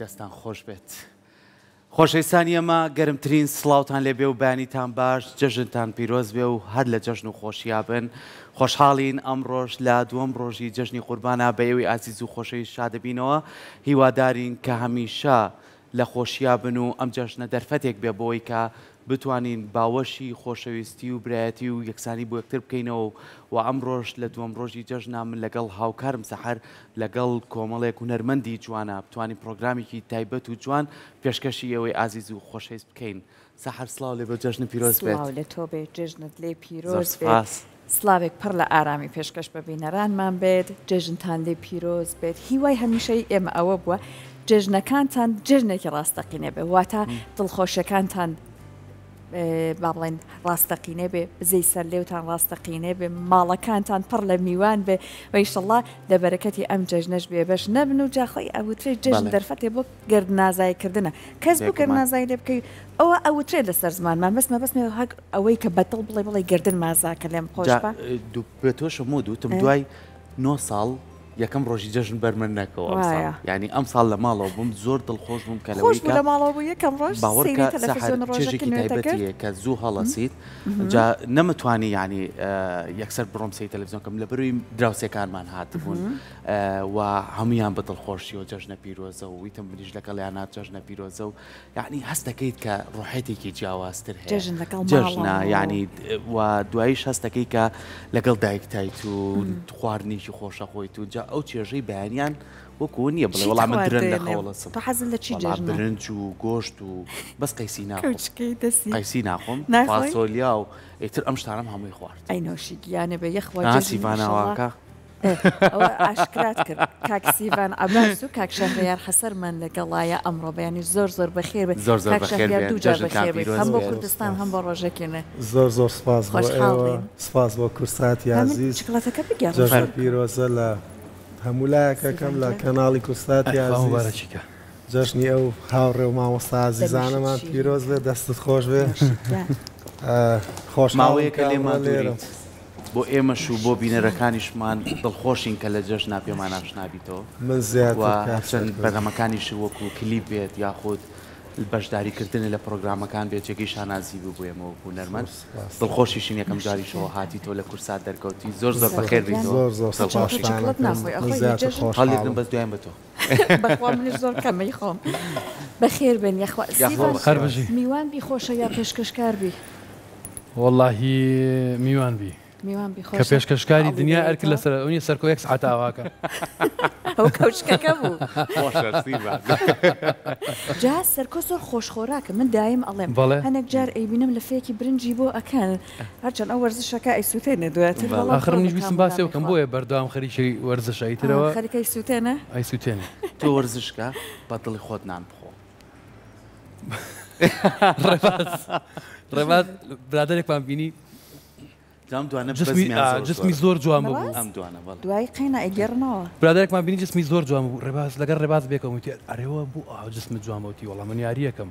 دەستان خۆش بێت. خۆشەویستانی ئێمە گەرمترین سڵاوتان لێبێ و بەیانیتان باش، جەژنتان پیرۆز بێ و هەر لە جەژن و خۆشیا بن. خۆشحاڵین ئەمڕۆش لە دووەم ڕۆژی جەژنی قوربانا بە ئێوەی ئازیز و خۆشەویست شادەبینەوە. هیوادارین کە هەمیشە لە خۆشیا بن و ئەم جەژنە دەرفەتێک بێ بۆوەی کە بتوانین باوەشی خۆشەویستی و برایەتی و یەکسانی بۆ یەکتر بکەینەوە و ئەمڕۆش لە دووەم ڕۆژی جەژنا من لەگەڵ هاوکارم سەحەر لەگەڵ کۆمەڵێک هونەرمەندی جوانا بتوانین پڕۆگرامێکی تایبەت و جوان پێشکەشی ئێوەی ئازیز و خۆشەویست بکەین. سەحەر سڵاو لێ بێ جەژنت پیرۆز بێت. سڵاو لە تۆ بێت جەژنت لێ زۆر پیرۆز بێت. سوپاس. سڵاوێک پڕ لە ئارامی پێشکەش بە بینەرانمان بێت، جەژنتان لێ پیرۆز بێت، هیوای هەمیشەیی ئێمە ئەوە بووە جەژنەکانتان جەژنێکی ڕاستەقینە بێ، واتە دڵخۆشیەکانتان با بڵێن ڕاستەقینە بێ، بزەی سەر لێوتان ڕاستەقینە بێ، ماڵەکانتان پڕ لە میوان بێ و ئیشەڵڵا لە بەرەکەتی ئەم جەژنەش بێبەش نەبن و جا خۆی ئەوترێ جەژن دەرفەتێ بۆ گەردنازایی کردنە، کەس بوو گەردنازایی لێ بکەی ئەوە ئەوترێت لەسەر زمانمان بەس مەبەستم هەک ئەوەی کە بەدڵ بڵێ بڵێ گردن مازاکە لێم خۆش بە. بە تۆشم وت وتم دوای 9 ساڵ یەکەم ڕۆژی جەژن بەر من نەکەوە ئەمساڵ یانی ئەمساڵ لە ماڵەوە بووم زۆر دڵخۆش بووم کە لەوەی کە لە ماڵەوە بوو یەکەم ڕۆژ باوەڕکە سەحەر چێژێکی تایبەتی هەیە کە زوو هەڵەسیت جا نەمتوانی یانی یەکسەر بڕۆم سەیری تەلەڤیزیۆن کەم لەبەروی دراوسێکانمان هاتبوون و هەمویان بە دڵخۆشیەوە جەژنە پیرۆزە و ویتم منیش لەگەڵیانا جەژنە پیرۆزە و یەعنی هەست دەکەیت کە ڕۆحێتێکی جیاوازتر هەیە جەژن لەگەڵ جەژنە یعنی و دواییش هەست دەکەی کە لەگەڵ دایکتایت و خواردنێکی خۆشە خۆیت و جا ئەو چێژەی بەیانیان وەکو نییە بڵێ وەڵام من درەنگ لە خەوەڵەسم تۆ حەزت لە چی وەڵا جەژنە؟ برنج و گۆشت و بەس قەیسی ناخۆم کەوچکەی دەستی قەیسی ناخۆم ناخۆی؟ فاسۆلیا و ئیتر ئەم شتانەم هەمووی خوارد ئەی نۆشی گیانە بێ یەخوا ها جەژن ئیشەڵا سیڤاناواکە ئەوە ئاشکرات کرد کاک سیڤان عەباس و کاک شەهریار حەسەرمان لەگەڵایە ئەمڕۆ بەیانی زۆر زۆر بەخێر بێ زۆر زۆر کاک بەخێر شەهریار بێن دوو جار جەژنتان بەخێر بێیت پیرۆز هەم بۆ بێت. کوردستان هەم بۆ ڕۆژەکی نوێ زۆر زۆر سپاس بۆ خۆشحاڵ ئێوە بین سپاس بۆ کورساتی با من ئازیز چکڵەتەکە بگێڕم جەژنە فەرموو. پیرۆزە لە هەموو لایەکەکەم سیڤان لە جان. کەناڵی کورساتی خوا ئازیز مبارەکی کە. جەژنی ئەو هاوڕێ و مامۆستا دەمیشت ئازیزانەمان شیرین پیرۆز بێ دەستت خۆش بێ نۆشی گیان. خۆشحاڵم ماوەیەکە کە ئەمڕۆ لێمان لێرەم. دووریت بۆ ئێمەش و بۆ بینەرەکانیشمان دڵخۆشین کە لە جەژنا پێمان ئاشنا بیتەوە من و زیاتر کاک هەرچەند سەرکەوت. بەرنامەکانیش وەکو کلیپ بێت یاخود بەشداریکردن لە پرۆگرامەکان بێت جێگەی شانازی بوو بۆ ئێمە وەکو هونەرمەند زۆر سپاس. دڵخۆشیشین یەکەم نۆشی جاریشەوە گیانتان هاتی تۆ لە کورسات دەرکەوتی زۆر زۆر زۆر بەخێر گیان. بیتەوە زۆر زۆر تۆ دڵخۆشین. چکڵەت سپاستانەکەم ناخۆی من ئەخۆی لە زیاتر جەژن؟ هەڵیگرم خۆشحاڵم. بەس دوایان بە تۆ. بەخوا منیش زۆر کەمەی خۆم. بەخێر بێن یەخوا یاخوا سیڤان هەر سپاس. بژی. میوان بی خۆشە یا پێشکەشکار بی؟ وەڵاهی میوان بی. میوان بی کە خۆشە پێشکەشکاری ئەڵی دنیا ئەرک دەیتەوە لەسەر ئەو نیە سەرکۆ یەک سعات ئاواکە. ئەو کەوچکەکە بوو. خۆشە سیڤان. جا سەرکۆ زۆر خۆشخۆراکە من دایم ئەڵێم بەڵێ. هەنێک جار ئەیبینم لەفەیەکی برنجی بۆ ئەکەن هەرچەند ئەو وەرزشەکە ئەیسوتێنێ دواتر بەڵێ. بەڵام ئاخر زۆر منیش بە ویستم تام و باسی لامی بکەم خوا. بۆیە بەردەوام خەریکی وەرزشە ئیترەوە خەریکە ئەیسوتێنێ؟ ئەیسوتێنێ. تۆ وەرزشکە بە دڵی خۆت نان بخۆ. ڕێباز ڕێباز برادەرێکمان بینی ئەم دوانە جسمی بەزمیان زۆر جسمی زۆرە. زۆر جوان ببوو. بەڕاست؟ ئەم دوانە بەڵێ. دوای قەینا ئەیگێڕنەوە. برادەرێکمان بینی جسمی زۆر جوان ببوو ڕێباز لەگەڵ ڕێباز بێکەوە وتی ئەرێوە بوو ئا جسمت جوان بوو وتی وەڵا من یاریەکەم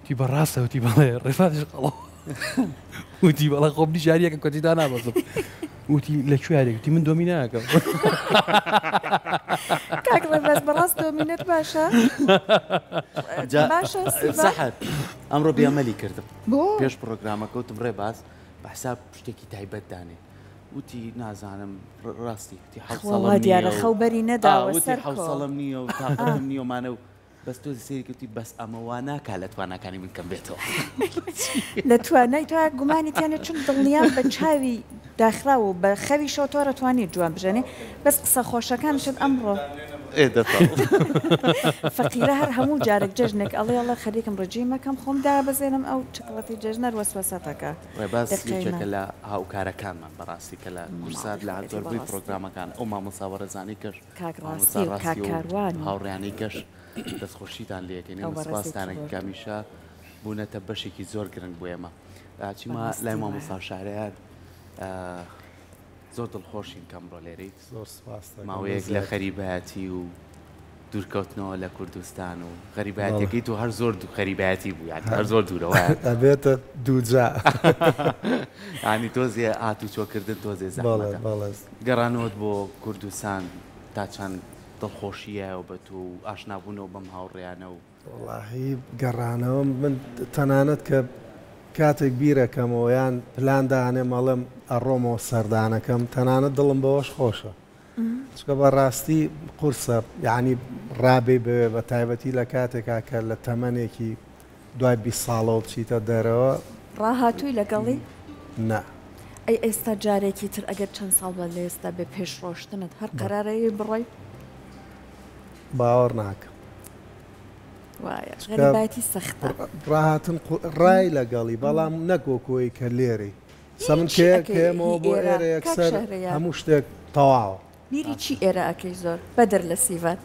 وتی بەڕاستە وتی بەڵێ ڕێبازیش قەڵەو وتی بەڵێ خۆ منیش یاریەکەم کەچی دانابەزم وتی لە کوێ یاریەکەی وتی من دۆمیناکەم. کاک ڕێباز بەڕاست دۆمینەت باشە؟ جا باشە سیڤان؟ سەحەر ئەمڕۆ بێئەمەلی کردم بۆ؟ پێش پڕۆگرامەکە وتم ڕێباز بە حساب شتێکی تایبەت دانێ وتی نازانم ڕاستی وتی خوا وا حەوسەڵەم دیارە نییە و خەو بەری ئا نەداوە وتی سەرکۆ. حەوسەڵەم نییە و تاقەتم نییە و مانە و بەس تۆزی سەیری کرد وتی بەس ئەمە وا ناکا لە تواناکانی من کەم بێتەوە. لە توانای تۆ گومانی تیا نیە چون دڵنیام بە چاوی داخراو و بە خەویشەوە تۆ ئەتوانی جوان بژەنی بەس قسە خۆشەکانشت ئەمڕۆ. ئێ دە تەواو. فەقیرە هەر هەموو جارێک جەژنێک ئەڵێ ئەڵێ خەریکم ڕجیمەکەم خۆم دابەزێنم ئەو چکڵەتی جەژنە هەر وەسوەسەتەکە. ڕێباز دەقەی یەکێکە نا. لە هاوکارەکانمان بەڕاستی کە لە کورسات ماڵی لە خۆیەتی زۆربەی بەڕاستی. پڕۆگرامەکان ئەو مامۆستا بەڕێزانەی کەش کاک مامۆستا ڕاستی و کاک ڕاستی و کاروان و. هاوڕێیانەی کەش دەستخۆشیتان لێ ئەکەین ئەو ئێمە بەڕێزێکی سوپاستان بۆ کە هەمیشە بوونەتە بەشێکی زۆر گرنگ بۆ ئێمە چیمە لای بەڕاستی وایە. مامۆستا شارەیار زۆر دڵخۆشین کە ئەمڕۆ لێرەیت زۆر سپاس دەکەم من ماوەیەک لە زیاتر. خەریبایەتی و دوورکەوتنەوە لە کوردستان و بەڵێ. غەریبایەتیەکەی تۆ هەر زۆر خەریبایەتی بوو یانی هەر زۆر دوورە وایە ئەبێتە دووجا. یانی تۆزێ هاتوچۆکردن تۆزێ بەڵێ زەحمەتە بەڵێ. گەڕانەوەت بۆ کوردستان تا چەند دڵخۆشییەوە بە تۆ و ئاشنابوونەوە بەم هاوڕێیانە و. وەڵاهی گەڕانەوەم من تەنانەت کە کاتێک بیرەکەمەوە یان پلان دانێم ئەڵێم ئەڕۆمەوە سەردانەکەم تەنانەت دڵم بەوەش خۆشە چونکە بەڕاستی قورسە یانی ڕابێی بەوێ بە تایبەتی لە کاتێکا کە لە تەمەنێکی دوای 20 ساڵەوە بچیتە دەرەوە. ڕاهاتووی لەگەڵی؟ نا. ئەی ئێستا جارێکی تر ئەگەر چەند ساڵ بەر لە ئێستا بێ پێش ڕۆشتنت هەر قەرارەیە بڕۆی؟ باوەڕ ناکەم. وایە غەریبایەتی سەختە. ڕاهاتن ڕای لەگەڵی بەڵام نەک وەکو ئەوەی کە لێرەی. سە من بیری چی کێ ئەکەی کێمەوە هی بۆ ئێرە ئێرە کاک یەکسەر شەهرەیار؟ هەموو شتێک تەواوە. بیری چی ئێرە ئەکەی زۆر بەدەر لە سیڤەر؟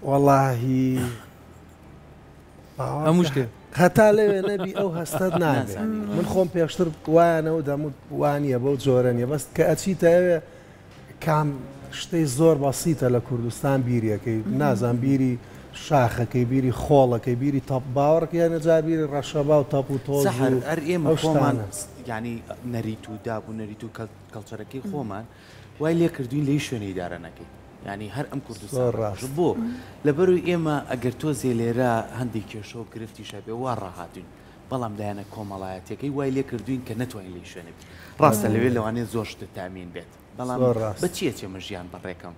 وەڵاهی باوەڕ هەموو کە شتێ. هەتا لەوێ نەبی ئەو هەستەت نابێ. نازانی من خۆم پێشتر وایانەوە دەموت وانییە بەو جۆرە نییە بەس کە ئەچیتە ئەوێ کام شتەی زۆر بەسیتە لە کوردستان بیریەکەی نازان بیری شاخەکەی بیری خۆڵەکەی بیری تەپ باوەڕکە یانە جار بیری ڕەشەبا و تەپ و تۆز سەحەر و هەر ئێمە ئەو خۆمان شتانە. یانی نەریت و داب و نەریت و کەڵچەرەکەی خۆمان وای لێ کردوین لێی شوێنە ئیدارە نەکەین یانی هەر ئەم زۆر کوردستانە خۆشە ڕاست. بۆ لەبەروی ئێمە ئەگەر تۆزێ لێرە هەندێک کێشە و گرفتیش هەبێ وا ڕاهاتوین بەڵام لایەنە کۆمەڵایەتیەکەی وای لێ کردوین کە نەتوانین لێی شوێنە بین ڕاستە لەوێ لەوانەیە زۆر شتت تامین بێت بەڵام زۆر ڕاست. بە چی ئەچێ من ژیان بەڕێکەم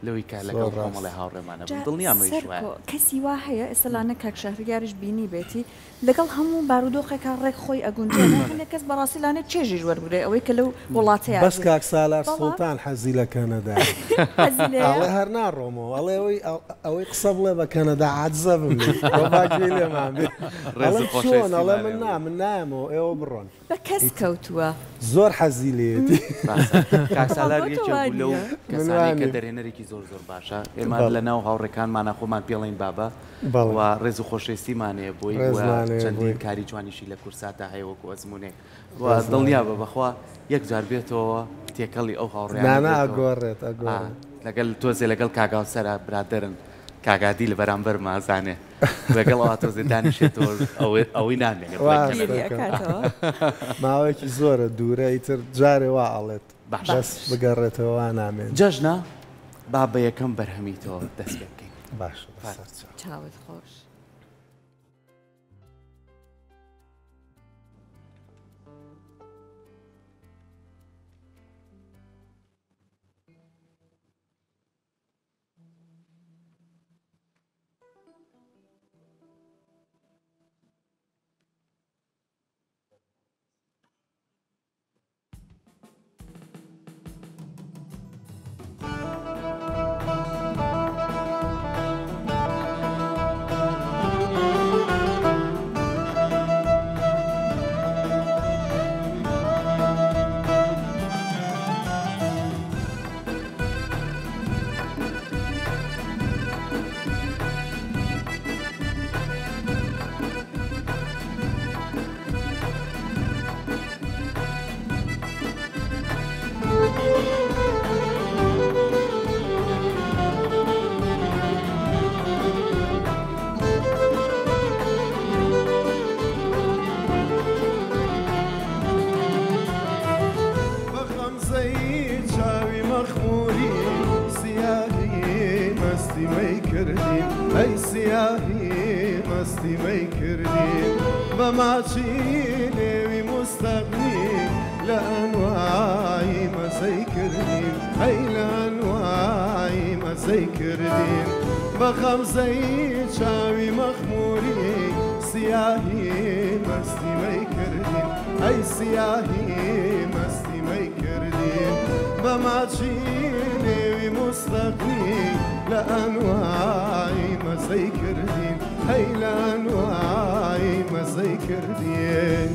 لەوەی کە زۆر لەگەڵ ڕاست. کۆمەڵی هاوڕێمانە بم جا دڵنیام ئەویش وایە. سەرکۆ کەسی وا هەیە ئێستا لانە کاک شەهریاریش بینیبێتی لەگەڵ هەموو بارودۆخێکا ڕێک خۆی ئەگونجێنێ هەندێک کەس بەڕاستی لانە چێژیش وەربگرێ ئەوەی کە لەو وڵاتەیا بەس ژی کاک سالار بەڵام سوڵتان حەزی لە کەنەدایە حەزی لێیە؟ ئەڵێ هەر ناڕۆمەوە ئەڵێ ئەوەی ئەوەی قسە بڵێ بە کەنەدا عاجزە بم لێی بۆ با گوێی لێمان بێ ڕێز و ئەڵێم چۆن ئەڵێ خۆشەویستیمان من هەیە نا بۆی. من نایەمەوە ئێوە بڕۆن. بە کەس کەوتووە. زۆر حەزی لێیەتی. ڕاستە کاک بەڵام سالار بۆ تۆ یەکێک وا بوو لەو نییە. من کەسانەی وا کە نیم. دەرهێنەرێکی زۆر زۆر باشە ئێمە بەڵێ. لە ناو هاوڕێکانمانا خۆمان پێڵێین بابە بەڵێ. و ڕێز و خۆشەویستیمان هەیە بۆی و ڕێزمان هەیە چەندین بۆی. کاری جوانیشی لە کوردساتا هەیە وەکو ئەزموونێک و ڕێزمان دڵنیا هەیە. بە بەخوا یەک جار بێتەوە تێکەڵی ئەو هاوڕێیانە نانا بێتەوە ئەگۆڕێت ئا ئەگۆڕێت. لەگەل تۆزێ لەگەڵ کاک هاوسەرا برادەرن کاک عادیل بەرامبەرما ئەزانێ لەگەڵ ئەوا تۆزێ دانیشێتەوە ئەوەی ئەوەی نامێنێ بڵێ ڕاست کەنەدا. بیری دەکەم. ئەکاتەوە. ماوەیەکی زۆرە دوورە ئیتر جارێ وا ئەڵێت باشە. بەس بگەڕێتەوە وا نامێنێ. جەژنە با بە یەکەم بەرهەمی تۆ دەست پێ بکەین. باشە بەسەر چاو. چاوت خۆش. بە خەمزەی چاوی مەخموری سیاهی مەستی مەی کردین ئەی سیاهی مەستی مەی کردین بە ماچی نێوی مستەغنی لە ئەنوای مەزەی کردین ئەی لە ئەنوای مەزەی کردین بە خەمزەی چاوی مەخموری سیاهی مەستی مەی کردین ئەی سیاهی مەستی مەی کردین بە ماچی نێوی مستەغنی لە ئەنوای مەزەی کردین هەی لە ئەنوای مەزەی کردین.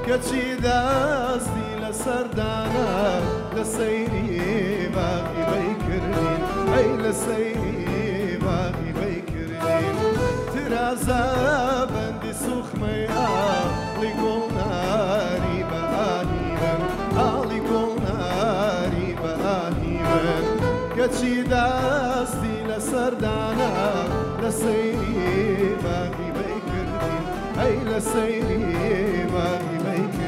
کەچی دەستی لەسەر دانا لە سەیری باغی بەی کردین، ئەی لە سەیری باغی بەی کردین. ترازە بەندی سوخمەی ئاڵی گوڵناری بە ئاهی من، ئاڵی گوڵناری بە ئاهی من. کەچی دەستی لەسەر دانا لە سەیری باغی بەی کردین، ئەی لە سەیری باغی بەی کردین.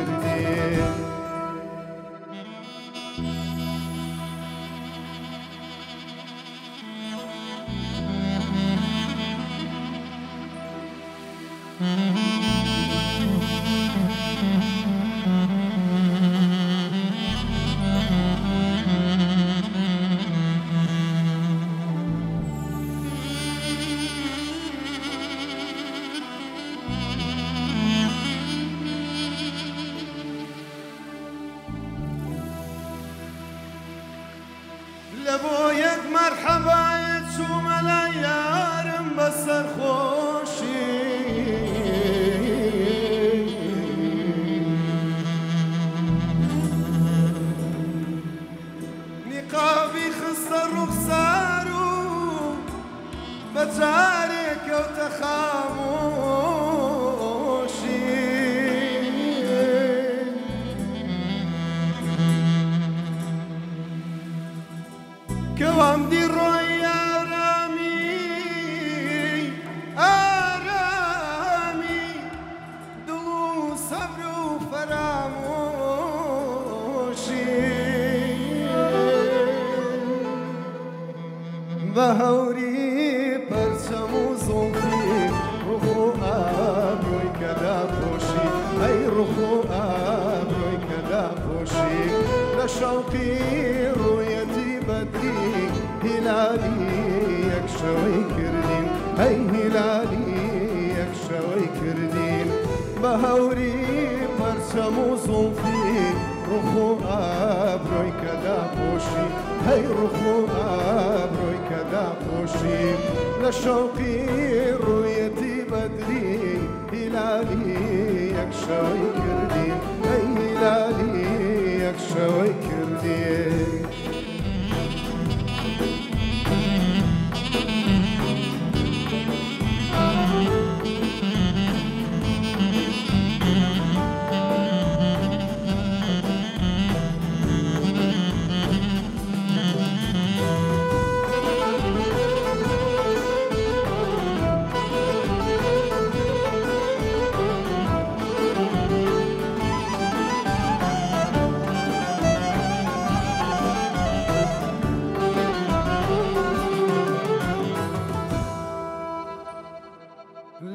لە بۆ یەک مەرحەبایە چوومە لای یارم بەسەر خۆشی، نیقابی خستە ڕوخسار و بە جارێ کەوتە خامۆشی. کەوام دی ڕۆی ئارامی ئارامی دڵ و سەبر و فەرامۆشی. بە هەوری پەرچەم و زوڵفی ڕوخ و ئابرۆی کە داپۆشی، ئەی ڕوخ و ئابرۆی کە داپۆشی. لە شەوقی ڕوویەتی بەدری هیلالی یەک شەوەی کردین، ئەی هیلالی یەک شەوەی کردین. بە هەوری پەرچەم و زوڵفی ڕوخ و ئابرۆی کە داپۆشی، هەی ڕوخ و ئابرۆی کە داپۆشی. لە شەوقی ڕوویەتی بەدری هیلالی یەک شەوەی کردین، ئەی هیلالی یەک شەوەی کردین.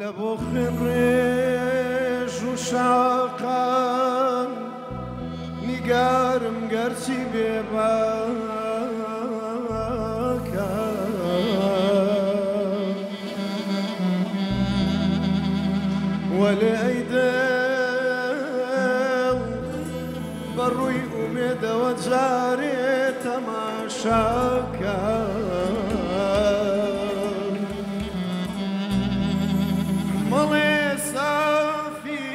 لە بۆ خوێن ڕێژ و شاقان نیگارم گەرچی بێباکە، وەلێ ئەی دڵ بە ڕووی ئومێدەوە جارێ تەماشاکە. مەڵێ سافی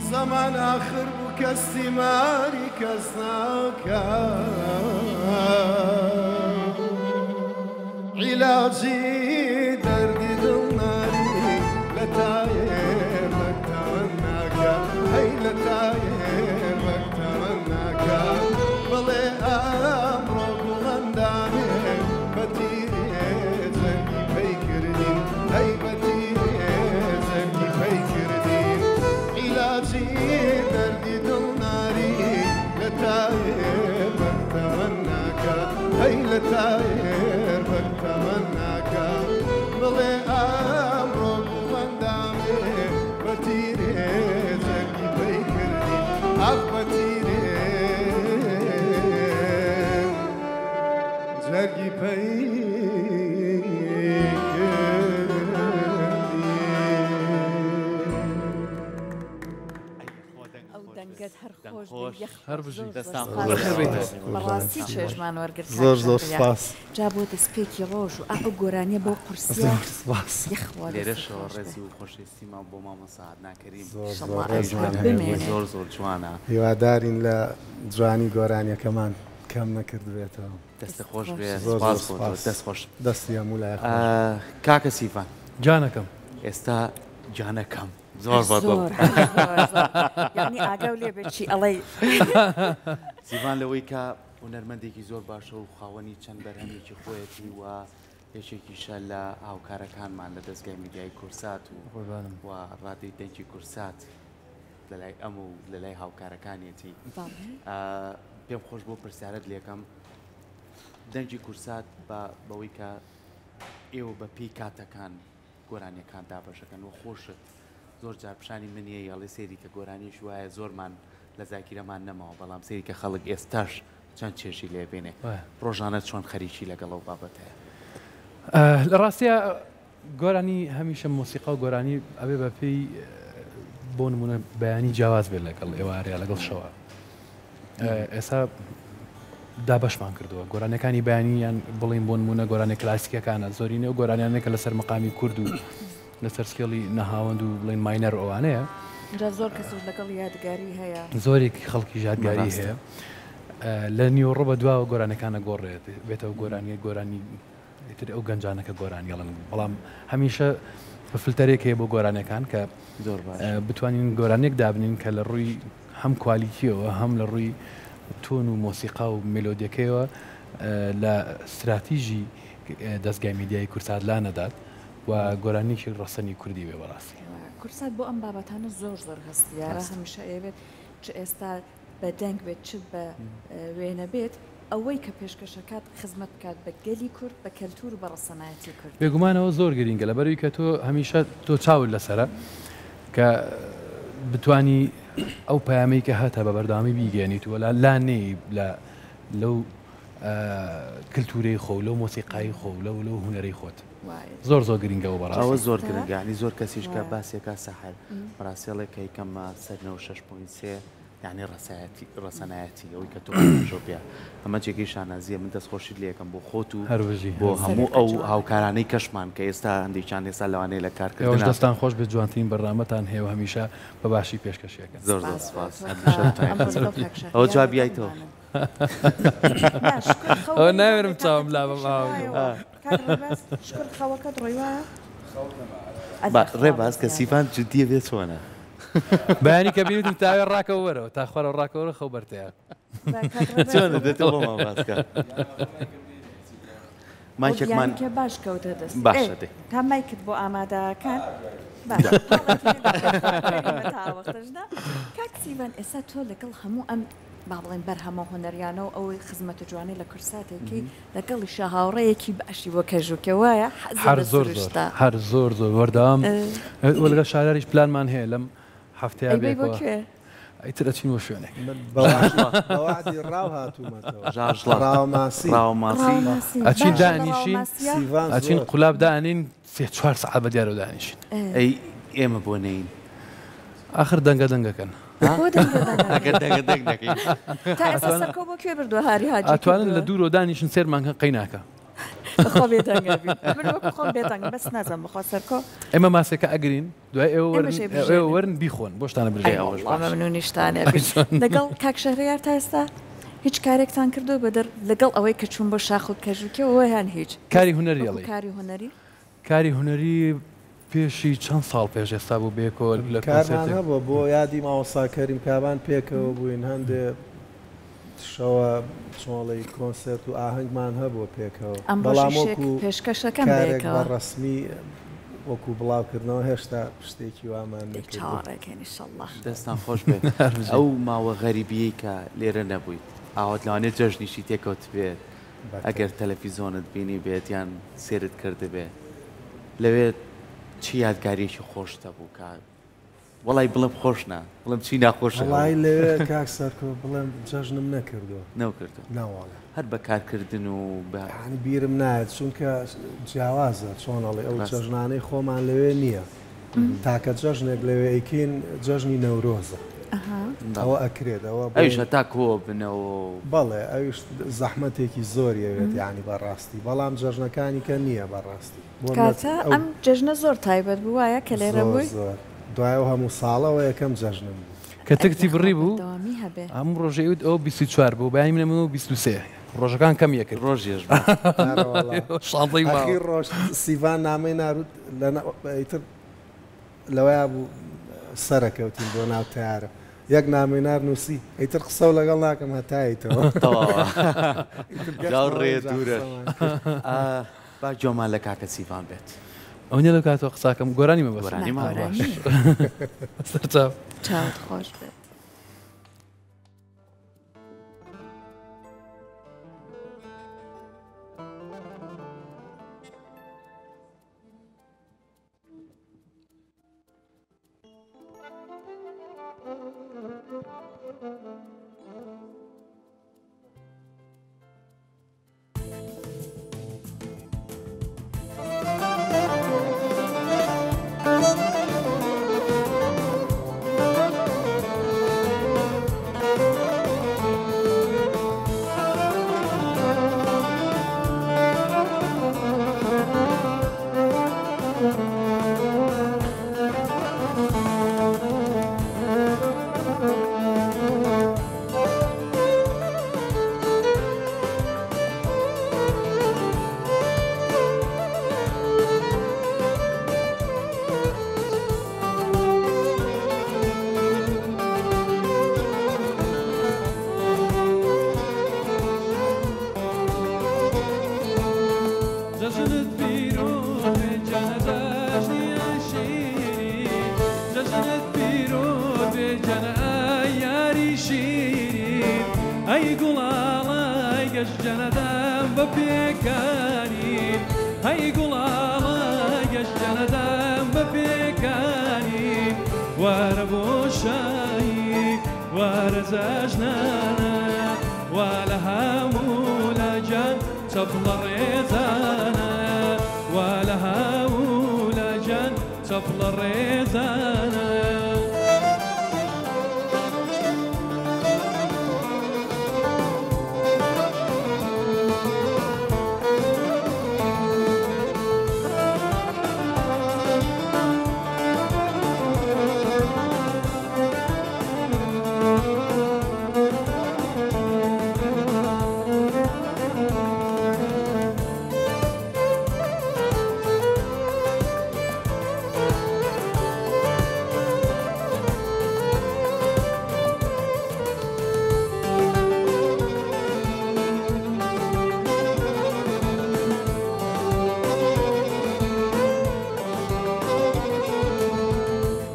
زەمان ئاخر بوو کەس تیماری کەس ناکا، عیلاجی دەردی دڵناری لە تایێر وەک تەمەناکە، هەی لە تایێر وەک تەمەناکە. بڵێ ئەمڕۆ گوڵەندامێ بە تیرێ جەرگی پەی کردین، ئەی بە تیرێ جەرگی پەی کردین. عیلاجی دەردی دڵناری لە تایێر وەک تەمەناکە، هەی لە تایێر وەک تەمەناکە. هەر دەنگ خۆش خۆش. بێ یەخ هەر بژی. زۆر زۆر دەستان سپاس. خۆش. بەخێر بێیتەوە. بەڕاستی چێژمان وەرگرت کاک زۆر زۆر شەهریار. سپاس. جا بۆ دەستپێکی ڕۆژ و ئا ئەو گۆرانیە بەو قورسیە زۆر سپاس. یەخوا دەستت لێرەشەوە خۆش بێ. ڕێز و خۆشەویستیمان بۆ مامۆستا عەدنان کەریم. زۆر زۆر ئیشەڵا ئەو ڕێزمان هەر هەیە بۆی. بمێنێ. زۆر زۆر جوانە. هیوادارین لە جوانی گۆرانیەکەمان کەم نەکردبێتەوە. دەستت خۆش بێ زۆر زۆر سپاس بۆ تۆ سپاس. دەست خۆش. دەستی هەموو لایەک خۆش بێ. کاکە سیڤان. گیانەکەم. ئێستا گیانەکەم زۆر بە دڵ. زۆر هەر زۆر زۆر یانی ئاگاو لێ بێ چی ئەڵێی. سیڤان لەوەی کە هونەرمەندێکی زۆر باشە و خاوەنی چەند بەرهەمێکی خۆیەتی و یەکێکیشە لە هاوکارەکانمان لە دەزگای میدیایی کورسات و قوربانم. و ڕادیۆی دەنگی کورسات لەلای ئەم و لەلای هاوکارەکانیەتی. بەڵێ. پێم خۆش بوو پرسیارت لێکەم دەنگی کورسات بە بەوەی کە ئێوە بە پێی کاتەکان گۆرانیەکان دابەشەکەن و خۆشت زۆر جار پیشانی من یەی ئەڵێ سەیری کە گۆرانیش وایە زۆرمان لە زاکیرەمان نەماوە بەڵام سەیری کە خەڵک ئێستاش چەند چێژی لێ بینێ ڕۆژانە چۆن خەریکی لەگەڵ ئەو بابەتەیە؟ لە ڕاستیا گۆرانی هەمیشە مۆسیقا و گۆرانی ئەبێ بە پێی بۆ نمونە بەیانی جیاواز بێت لەگەڵ ئێوارەیە لەگەڵ شەوە ئێستا دابەشمان کردووە گۆرانیەکانی بەیانی یان بڵین بۆ نمونە گۆرانیە کلاسیکەکانە زۆرینە و گۆرانیانەکە لەسەر مەقامی کورد و لەسەر scale ی نەهاوەند و بڵین minor ئەوانەیە جا زۆر کەسیش لەگەڵ یادگاری هەیە. زۆرێک خەڵکیش یادگاری هەیە. لە نیوەڕۆ بە دواوە گۆرانیەکانە گۆڕێت بێتەوە گۆرانیە گۆرانی ئیتر ئەو گەنجانە کە گۆرانی ئەڵێن بەڵام هەمیشە فلتەرێک هەیە بۆ گۆرانیەکان کە زۆر باش بتوانین گۆرانیەک دابنین کە لە ڕووی هەم quality یەوە هەم لە ڕووی tone و مۆسیقا و مێلۆدیەکەیەوە لە ستراتیژی دەزگای میدیایی کورسات لا نەدات و گۆرانیەکی ڕەسەنی کوردی بێ بەڕاستی. کورسات بۆ ئەم بابەتانە زۆر زۆر هەستیارە هەمیشە ئەیەوێت چ ئێستا بە دەنگ بێت چ بە وێنە بێت ئەوەی کە پێشکەشەکات خزمەت بکات بە گەلی کورد بە کەلتور و بە ڕەسەنایەتی کوردی. بێگومان ئەوە زۆر گرینگە لەبەرئەوی کە تۆ هەمیشە تۆ چاوت لەسەرە کە بتانی ئەو پەیامەی کە هەتە بە بەردەوامی بیگەیەنیت و لا نێی لە لەو کلتورەی خۆ لەو مۆسیقای خۆ لەو لەو هونەرەی خۆت زۆر زۆر گرینگە ئەوە بەڕاستی. ئەوە زۆر گرنگە یانی زۆر کەسیش کە باسێکا سەحەر بەڕاستی ئەڵێ کە یکەمە سەر 96.3 یانی ڕەسایەتی ڕەسەنایەتی ئەوەی کە تۆ ئاماژەو پێ ئەمە جێگەی شانازیە من دەست خۆشیت لێ ئەکەم بۆ خۆت و هەر بژی بۆ هەر بژی. هەموو ئەو هاوکارانەی کەشمان کە ئێستا هەندێکیان ئێستا لەوانەیە لە ئێوەش کارکردنا دەستان خۆش بێت جوانترین بەرنامەتان هەیە و هەمیشە بە باشی پێشکەشی ئەکەن. زۆر زۆر سپاس سپاس بۆ تۆ هەمیشە کە بتوانین ئەمڕۆ خزمەت لەگەڵ کاک ئەوە شەهریار جوابی یایتەوە. لەگەڵمانن. نا شوکر خەو ئەوە بەری ناوێرم نابێ چاوم تاقەتی لابەم پێشی ئاوا مایەوە. کاک ڕێباز شوکر خەوەکەت ڕۆی وایە؟ با ئەدەی خوا ڕێباز کە بەزیادە. سیڤان جدیە بێ چۆنە؟ بەیانی کە بینیتم تاوێ ڕاکەوە وەرەوە تا خوارەوە ڕاکەوە خەو بەرتەیە. با کاک ڕێباز چۆنە دێ تۆ بۆمان باس کە. بۆ مایکێکمان گیانکە باش کەوتە دەست ئێ باشە دێ. تا مایکت بۆ ئامادەکەن باشە پاڵێکی لێ دەکەم تا وەختەش نا کاک سیڤان ئێستا تۆ لەگەڵ هەموو ئەم با بڵێن بەرهەمە هونەریانە و ئەوەی خزمەتە جوانەی لە کورساتێکی لەگەڵیشا هاوڕێیەکی باشی بۆ کەژوکێ وایە حەزت هەر لە زۆر زۆر سروشتە. هەر زۆر زۆر وەردەوام وە لەگەڵ شاراریش پلانمان هەیە لەم هەفتەیە ئەی بەی بۆ بێکەوە کوێ؟ ئیتر ئەچین بۆ شوێنێک. من بە وەعدی بە وەعدی ڕاو هاتوومەتەوە. ژاژڵە ڕاوەماسی. ڕاوەماسی. ڕاوەماسی ئەچین باشە لە دانیشین ڕاوەماسیە؟ سیڤان ئەچین زۆر. قولاب دانین سێ چوار سەعات بە دیارەوە دانیشین. ئەی ئێمە بۆ نەین؟ ئاخر دەنگە دەنگەکەن. بۆ دەنگە دەنگەکەن؟ ئەگەر دەنگە دەنگ نەکەین. تا ئێستا سەرکەو بۆ کوێ بردووە هاری هاجی ئەتوانن لە کردووە؟ دوورەوە دانیشن سێرمان کەن قەی ناکا. بەخوا بێدەنگە بین. من وەکو خۆم بێدەنگم بەس نازانم بەخوا سەرکۆ. ئێمە ماسێکە ئەگرین دوای ئێوە وەرن ئێمەش ئێوە ئەیبژێنین. وەرن بیخۆن بۆشتانە ئەی برژێنین. ئەوەش وەڵڵا باشە. مەمنونیشتان ئەبین. لەگەڵ کاک شەهریار تا ئێستا هیچ کارێکتان کردووە بەدەر لەگەڵ ئەوەی کە چوون بۆ شاخ و کەژوکێوە یان هیچ؟ کاری هونەری وەکو ئەڵێی؟ کاری هونەری؟ کاری هونەری پێشی چەند ساڵ پێش ئێستا بوو بەیەکەوە لە کارمان کۆنسێرتێک. هەبووە بۆ یادی مامۆستا کەریم کابان پێکەوە بووین هەندێ شەوە چۆڵی کۆنسێرت و ئاهەنگمان هەبووە پێکەوە ئەمڕۆش بەڵام ئیشێک وەکو پێشکەشەکەم کارێک بە بەیەکەوە. ڕەسمی وەکو بڵاوکردنەوە هێشتا شتێکی وامان دەی نەکردووە. چاوەڕێکەین ئیشەڵڵا. دەستان خۆش بێ. هەر بژی. ئەو ماوە غەریبیەی کە لێرە نەبوویت ئاوات لەوانەیە جەژنیشی تێکەوتبێت بەتە. ئەگەر تەلەفیزۆنت بینی بێت یان سێرت کردبێ لەوێ چی یادگاریەکی خۆشت هەبوو کە وەڵای بڵێم خۆش نا بڵێم چی ناخۆش وەڵای هەبوو؟ لەوێ کاک سەرکۆ بڵێم جەژنم نەکردووە. نەوکردووە. نەوەڵا. هەر بە کارکردن و بە. یانی بیرم نایەت چونکە جیاوازە چۆن ئەڵێ ئەو ڕاستە. جەژنانەی خۆمان لەوێ نییە تاکە جەژنێک لەوێ ئەیکەین جەژنی نەورۆزە. ئەوە ئەکرێت ئەوە ئەویش هەتا کۆ بنەوە. بەڵێ ئەویش زەحمەتێکی زۆری ئەوێت یانی بەڕاستی بەڵام جەژنەکانی کە نییە بەڕاستی. کاکە ئەم جەژنە زۆر تایبەت بوو وایە کە لێرە بووی؟ زۆر زۆر دوای ئەو هەموو ساڵەوە یەکەم جەژنم بوو. کە تکتی بڕی بوو هەموو ڕۆژێ ئەوت ئەوە 24 بوو بەیانی منە منەوە 23 ڕۆژەکان کەم یەکرد ڕۆژێش بوو. شانزەی ماوە. ئەخیر ڕۆژ سیڤان نامەی نارد لە ئیتر لەوەیا بوو سەرەکەوتین بۆ ناو تەیارە یەک نامەی نار نووسی ئیتر قسەو لەگەڵ ناکەم هەتا یتەوە. تەواوە جا ڕێ دوورە. با گوێمان لە کاکە سیڤان بێت. ئەوە نیە لەو کاتەوە قساکەم گۆرانی مەبەست. گۆرانیمان باش. سەرچاو. چاوت خۆش بێت. جەژنت پیرۆز بێ جانە جەژنی ئەشیری جەژنت پیرۆز بێ جانە ئای یاری شیرین ئەی گوڵاڵای گەش جانەدام بە پێکانی ئەی گوڵاڵای گەش جانەدام بە پێکانی وارە بۆ شایی وارە جەژنانە وا لە هەموو لاجان چەپڵە ڕێزانە وا لە هەموو لاجان چەپڵە ڕێزانە.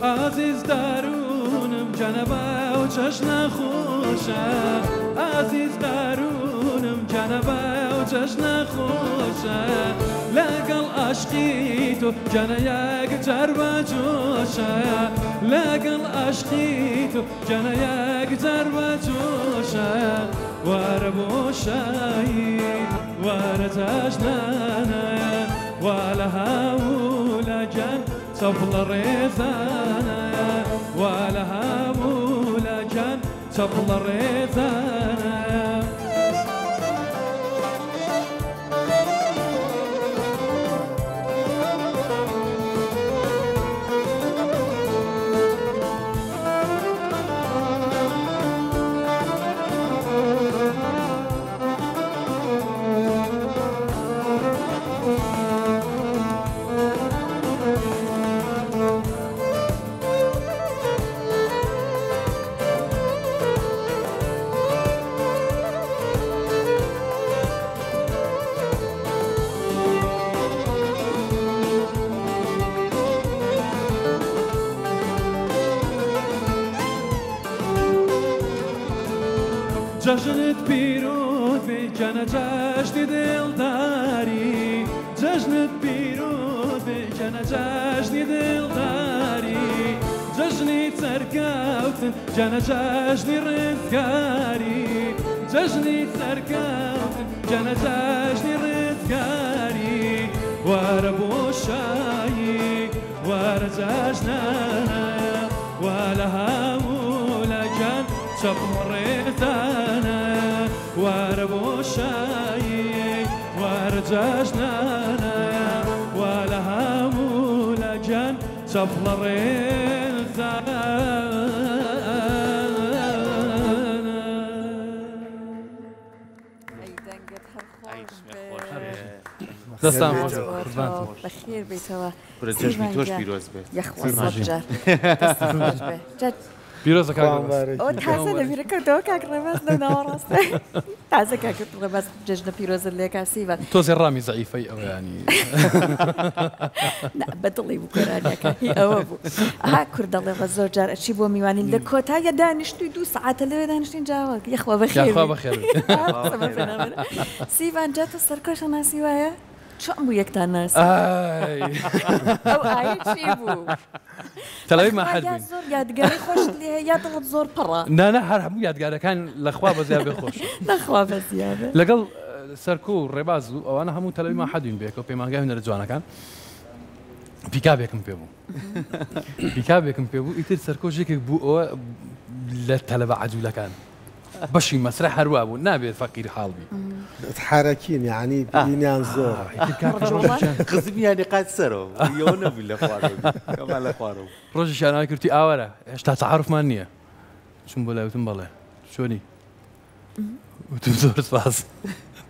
ئازیز دارونم جانە و جەژنە خۆشە ئازیز دارونم جانە و جەژنە خۆشە لەگەڵ ئاشقی تۆ جانە یەک جار بە جۆشە لەگەڵ ئاشقی تۆ جانە یەک جار بە جۆشە وارە بۆ شایی وارە جەژنانە وا لە هەموو لاجان چەپڵە ڕێزانە وا لە هەموو لاجان چەپڵە ڕێزانە. جەژنت پیرۆز بێ جانە جەژنی دڵداری جەژنت پیرۆز بێ جانە جەژنی دڵداری جەژنی سەرکەوتن جانە جەژنی ڕزگاری جەژنی سەرکەوتن جانە جەژنی ڕزگاری وارە بۆ شایی وارە جەژنانە وا لە هەموو چەپڵە ڕێزانە وارە بۆ شایی وارە جەژنانە وا لە هەموو لا گیان چەپڵە ڕێزانە. ئەی دەنگت هەر خۆش بێ. دەستان خۆش بێ قوربانتم. بەخێر بێیتەوە. کورە جەژنی تۆش پیرۆز بێت. یەخوا سەد جار. دەستت خۆش بێ. جا پیرۆزە کاک ڕێباز. ئەوە تازە لە بیرە کەوتەوە کاک ڕێباز لەو ناوەڕاستە. تازە کاک ڕێباز جەژنە پیرۆزت لێکا سیڤان. تۆزێ ڕامی زەعیفەی ئەوە یانی. نا بە دڵی بوو گۆرانیەکە هی ئەوە بوو. ئەها کورد دەڵێ بە زۆر جار ئەچی بۆ میوانی لە کۆتاییە دانیشتووی دوو سەعاتە لەوێ دانیشتین جاوە یەخوا بەخێر یاخوا بەخێر بێی. سیڤان جا تۆ سەرکۆشە ناسی وایە؟ چۆن بوو یەکتان ناسی؟ ئای ئەو ئایە چی بوو؟ تەلەبەی بەخوا مەعهەد یا بووین. زۆر یادگاری خۆشت لێ هەیە یا دڵت زۆر پڕە؟ نا نا هەر هەموو یادگارەکان لە خوا بەزیا بێ خۆشە. لە خوا بەزیا بێ. لەگەڵ سەرکۆ و ڕێباز و ئەوانە هەموو تەلەبەی مەعهەد بووین بەیەکەوە پەیمانگای هونەرە جوانەکان. پیکابێکم پێ بوو. پیکابێکم پێ بوو ئیتر سەرکۆش یەکێک بوو ئەوە لە تەلەبە عەجولەکان. بەشی مەسرەح هەر وا بوو نابێت فەقیر حاڵ بی. حەرەکین یەعنی بینیان زۆرە. خزمیانی قاچ سەرەوە یەوە نەبوو لە خوارەوە ئەمان لە خوارەوە. ڕۆژێکیان ئاوای کردی ئاوارە هێشتا تەعارفمان نییە چووم بۆ لای وتم بەڵێ چۆنی وتم زۆر سپاس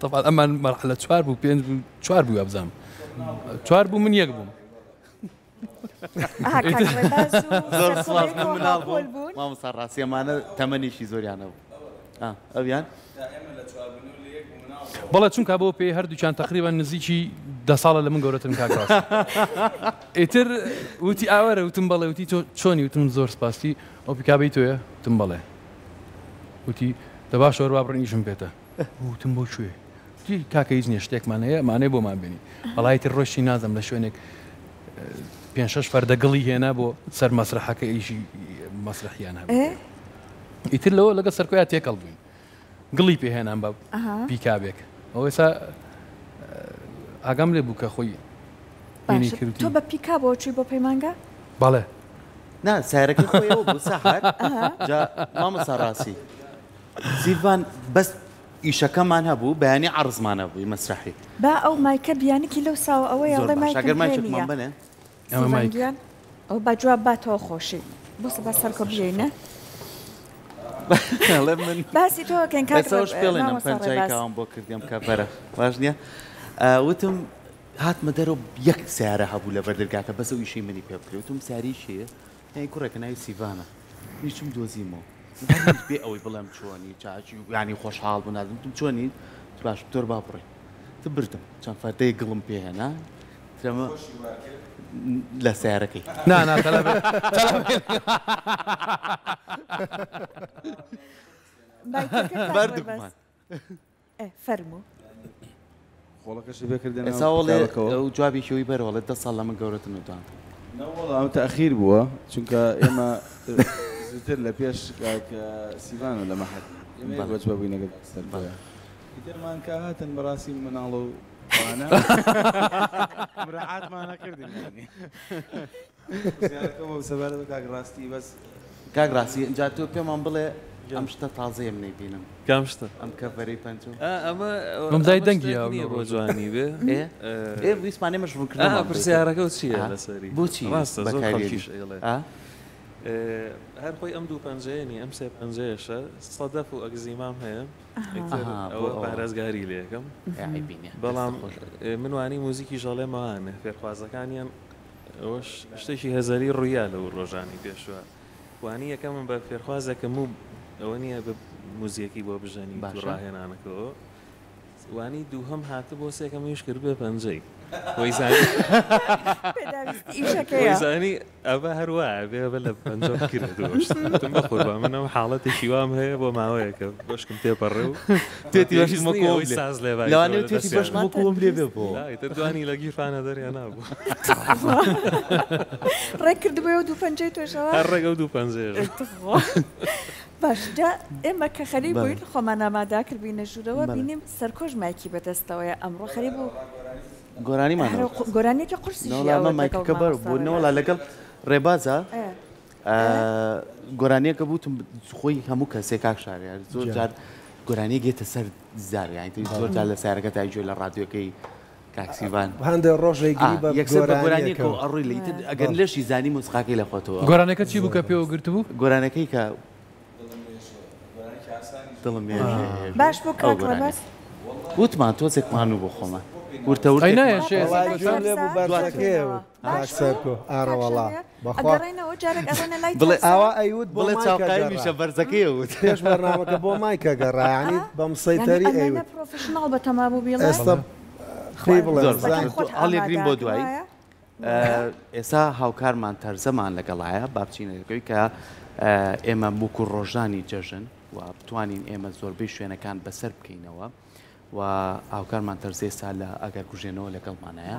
تەبعەن ئەمان مەرحەلە چوار بوو پێنج بوو چوار بوو وابزانم چوار بوو من یەک بووم زۆر سپاس من مناڵ بووم مامۆستا ڕاستی ئەمانە تەمەنێکی زۆریان هەبوو ئەویان بەڵێ چونکە بۆ پێی هەردووکیان تقریبا نزیکی دە ساڵە لە من گەورەترن کاک ڕاست ئیتر وتی ئاوەرە وتم بەڵێ وتی تۆ چۆنی وتم زۆر سپاسی ئەو پیکابەی تۆیە وتم بەڵێ وتی دە باشە وەرە با بڕۆین ئیشم پێتە وتم بۆ کوێ وتی کاکە هیچ نییە شتێکمان هەیە ئەمانەیە بۆمان بێنی وەڵای تر ڕۆشتی نازم لە شوێنێک پێنج شەش فەردە گڵی هێنا بۆ سەر مەسرحەکە ئیشی مەسرحیان هەبوو ئیتر لەوە لەگە سەرکۆیا تێکەڵ بووین گڵی پێهێنان بە پیکابێک ئەو ئێستا ئاگام لێ بوو کە خۆی تۆ بە پیکابەوە چووی بۆ پەیمانگا؟ بەڵێ. نا سیارەکەی خۆیەوە بوو سەحەر جا مامۆستا ڕاستی سیڤان بەس ئیشەکەمان هەبوو بەیانی عەڕزمان هەبووی مەسرەحی. با ئەو مایکە بیانکی لەو ساوە ئەوەیە زۆر ئەڵێ باشە مایکم گەر پێ مایکێکمان نییە. بەنێ. ئەمە سیڤان مایک. گیان ئەوە با جواب باتەوە خۆشی بۆ سبا سەرکۆ بیەینە. ئەڵێ من باسی تۆ ئەکەین کاک ئێستا ئەوش پێڵێن ئەم مامۆستا پەنجای ڕێباز. کاوەم بۆ کردی ئەم کەڤەرە باش نییە وتم هاتمە دەرەوە یەک سیارە هەبوو لە بەردەرگاکە بەس ئەو ئیشەی منی پێ بکرێ وتم سیارەی کێیە یانی کوڕێکە ناوی سیڤانە منیش چووم دۆزیمەوە هەر بێ ئەوەی بڵێم چۆنی چاکی یانی خۆشحاڵ بوو نازم وتم چۆنی باش دکتۆر با بڕۆین تە بردم چەند فەردەیەک گڵم پێ هێنا ترەمە لە سیارەکەی نا نا تەلەبە مایکەکە کاک ڕێباز. بەردوومان ئێ فەرموو. خۆڵەکەشی پێ کردە ناو ئێستا وەڵێ کتابەکەوە. ئەو جوابێکی ئەوی بەرەوە ئەڵێ دە ساڵ لە من گەورەترن و دوان. نەوەڵا ئەم تەئخیر بووە چونکە ئێمە زووتر لە پێش کاک سیڤان و لە مەحەد ئێمە یەک بەڵێ. وەجبە بووین لەگەڵ کاک سەرکۆیە. بەڵێ. ئیترمان کە هاتن بەڕاستی مناڵ و ئەوانە مراعاتمان نەکردن یانی. پرسیارەکە بۆ سەبارەت بە کاک ڕاستی بەس. کاک ڕاستی ئینجا تۆ پێمان بڵێ ئەم شتە تازەیە من نەیبینم. کام شتە؟ ئەم کەڤەرەی پەنجۆ. ئا ئەمە مەمزای ئەمە دەنگی شتێک هاو نییە لەو بۆ ڕۆژە. جوانی بێ. ئێ ئێ ویستمان ئێمەش ڕوونکردنەوەمان ئا بدەیت. پرسیارەکە و چییە ئا لەسەری؟ بۆچی ڕاستە زۆر بەکاریێنی؟ خەڵکیش ئەیڵێ. ئا هەر خۆی ئەم دوو پەنجەیە نییە ئەم سێ پەنجەیەشە سەدەف و ئەگزیمام هەیە ئیتر ئەها بۆ ئەوە ئەوە. پارێزگاری لێ ئەکەم. ئێ عەیبی نییە دەستت بەڵام خۆش بێت. من وانەی موزیکیش ئەڵێمەوانێ فێرخوازەکانیان ئەوەش شتێکی هەزەلی ڕوویا لەو ڕۆژانەی پێشوە وانی یەکەمم بە فێرخوازێکم و ئەوە نییە بە موزیەکی بۆ بژەنی باشە. ڕاهێنانەکەەوە وانی دووهەم هاتە بۆ سێکەم ویش کرد بێ پەنجەی وەیزانی پێداویستی ئیشەکەیە. وەیزانی ئەمە هەر وایە بێ بە لە پەنجە بکرێت وتم بە قوربان من ئەم حاڵەتێکی وام هەیە بۆ ماوەیەکە بەشکم تێپەڕێ و توێتی بەشکم پێویست وەکو نییە ئەوم ئەوەی لێ. ساز لێبایتەوە لەوانەیە لە توێتی دەستیان. بەشکم وەکو ئەوم لێ بێ بۆ. لا، ئیتر دوانی لە گیرفانە دەریا نابوو. ڕێک کردبوویەوە دوو پەنجەی تۆشەوە؟ هەر ڕێک ئەو دوو پەنجەیەش. تخوا. باش جا ئێمە کە خەریک بەڵێ. بووین خۆمان ئامادە کردبووینە ژوورەوە بەڵێ. بینیم سەرکۆش مایکی بەدەستەوەیە ئەمڕۆ خەریک بوو گۆرانیمان هەر وت. گۆرانیەکی قورسیشی نەوەڵا ئەوت ئەمە لەگەڵ مایکەکە بەر مامۆستا بوو ڕێباز. نەوەڵا لەگەڵ ڕێبازا ئێ. گۆرانیەکە بوتم خۆی هەموو کەسێک کاک شاریار زۆر جار گۆرانیەک یەتە سەر زار یانی زۆر جار لە سیارەکە تا گوێ لە ڕادیۆکەی کاک سیڤان هەندێ ڕۆژێک گری بە یەکسەر بە گۆرانیەکەوە ئەڕۆی لە ئیتر ئەگەر لەشی زانی مۆسیقاکەی لە خۆتەوە. گۆرانیەکە چی بوو کە پێوە گرتبوو؟ گۆرانەکەی کە دڵم مێژێ باش بوو ئەو کاک گۆرانیە ڕەبەز. وتمان تۆزێکمان و بۆ خۆمان ورتە ئەی ورتێکمان نایەشێ وەڵا گوێم لێ بوو دواتر. بەرزەکەیە وت کاک باش بوو سەرکۆ کاک ئارەوەڵا شاریار بەخوا ئەگەڕێنەوە جارێک ئەڕێنە لای بڵێ تەرزە. ئاوا ئەیوت بۆ بڵێ مایکە چاوقایمیشە گەڕا بەرزەکەیە وت. پێش بەرنامەکە بۆ مایکە گەڕا یانی ئا بە یانی مسەیتەری ئەمەنە ئەیوت پرۆفیشناڵ بەتەما بوو بیڵێ. ئێستا خوا پێی بڵێم زۆر دەستەکان زان باش خۆت هەڵیگرین بۆ ئامادە دوایی وایە؟ بەڵێ. ئێستا هاوکارمان تەرزەمان لەگەڵایە با بچینە لەگەوی کە ئێمە وەکو ڕۆژانی جەژن و بتوانین ئێمە زۆربەی شوێنەکان بەسەر بکەینەوە و هاوکارمان تەرزە ئێستا لە ئاگەرکوژێنەوە لەگەڵمانایە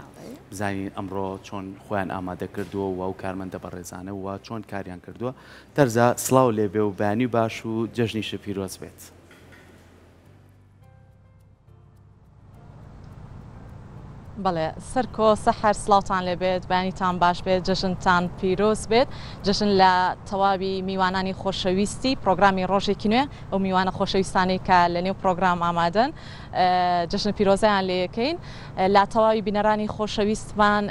بزانین ئەمڕۆ چۆن خۆیان ئامادە کردووە و ئەو کارمەندە بەڕێزانە و چۆن کاریان کردووە تەرزە سڵاو لێبێ و بەیانی باش و جەژنیشت پیرۆز بێت. بەڵێ سەرکۆ سەحەر سڵاوتان لێبێت بەیانیتان باش بێت جەژنتان پیرۆز بێت جەژن لە تەواوی میوانانی خۆشەویستی پرۆگرامی ڕۆژێکی نوێ ئەو میوانە خۆشەویستانەی کە لە نێو پرۆگرام ئامادەن جەژن پیرۆزیان لێکەین لە تەواوی بینەرانی خۆشەویستمان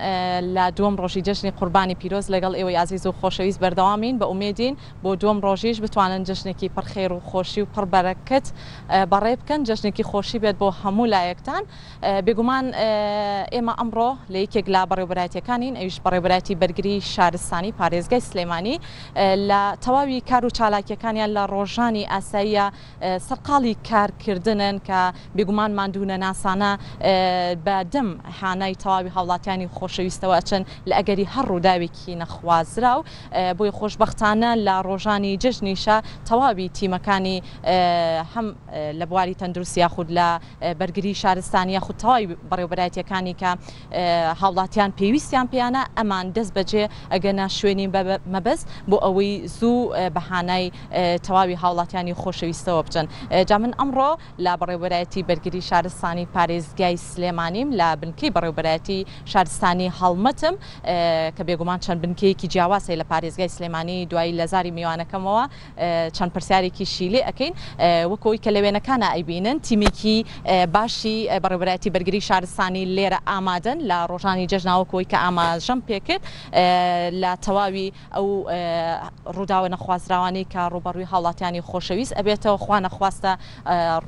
لە دووەم ڕۆژی جەژنی قوربانی پیرۆز لەگەڵ ئێوەی ئازیز و خۆشەویست بەردەوامین بە ئومێدین بۆ دووەم ڕۆژیش بتوانن جەژنێکی پڕ خێر و خۆشی و پڕ بەرەکەت بەڕێ بکەن، جەژنێکی خۆشی بێت بۆ هەموو لایەکتان. بێگومان ئێمە ئەمڕۆ لە یەکێک لە بەڕێوەبەرایەتیەکانین، ئەویش بەڕێوەبەرایەتی بەرگری شارستانی پارێزگای سلێمانی لە تەواوی کار و چالاکیەکانیان لە ڕۆژانی ئاساییە سەرقاڵی کارکردنن کە بێگومان ماندوونەناسانە بە دەم هانای تەواوی هاوڵاتیانی خۆشەویستەوە ئەچن لە ئەگەری هەر ڕووداوێکی نەخوازراو بۆیە خۆشبەختانە لە ڕۆژانی جەژنیشا تەواوی تیمەکانی هەم لە بواری تەندروستی یاخود لە بەرگری شارستانی یاخود تەواوی بەڕێوبەرایەتیەکانی کە هاوڵاتیان پێویستیان پێیانە ئەمان دەست بەجێ ئەگەنە شوێنی مەبەست بۆ ئەوەی زوو بە هانای تەواوی هاوڵاتیانی خۆشەویستەوە بچن جا من ئەمڕۆ لە بەڕێوبەرایەتی بەرگری شارستانی پارێزگای سلێمانیم لە بنکەی بەڕێوبەرایەتی شارستانی هەڵمەتم کە بێگومان چەند بنکەیەکی جیاواز هەیە لە پارێزگای سلێمانی دوایی لە زاری میوانەکەمەوە چەند پرسیارێکیشی لێ ئەکەین وەکو ئەوەی کە لە وێنەکانا ئەیبینن تیمێکی باشی بەڕێوبەرایەتی بەرگری شارستانی لێرە ئامادەن لە ڕۆژانی جەژنا وەکو ئەوەی کە ئاماژەم پێکرد لە تەواوی ئەو ڕووداوە نەخوازراوانەی کە ڕووبەڕووی هاوڵاتیانی خۆشەویست ئەبێتەوە خوا نەخواستە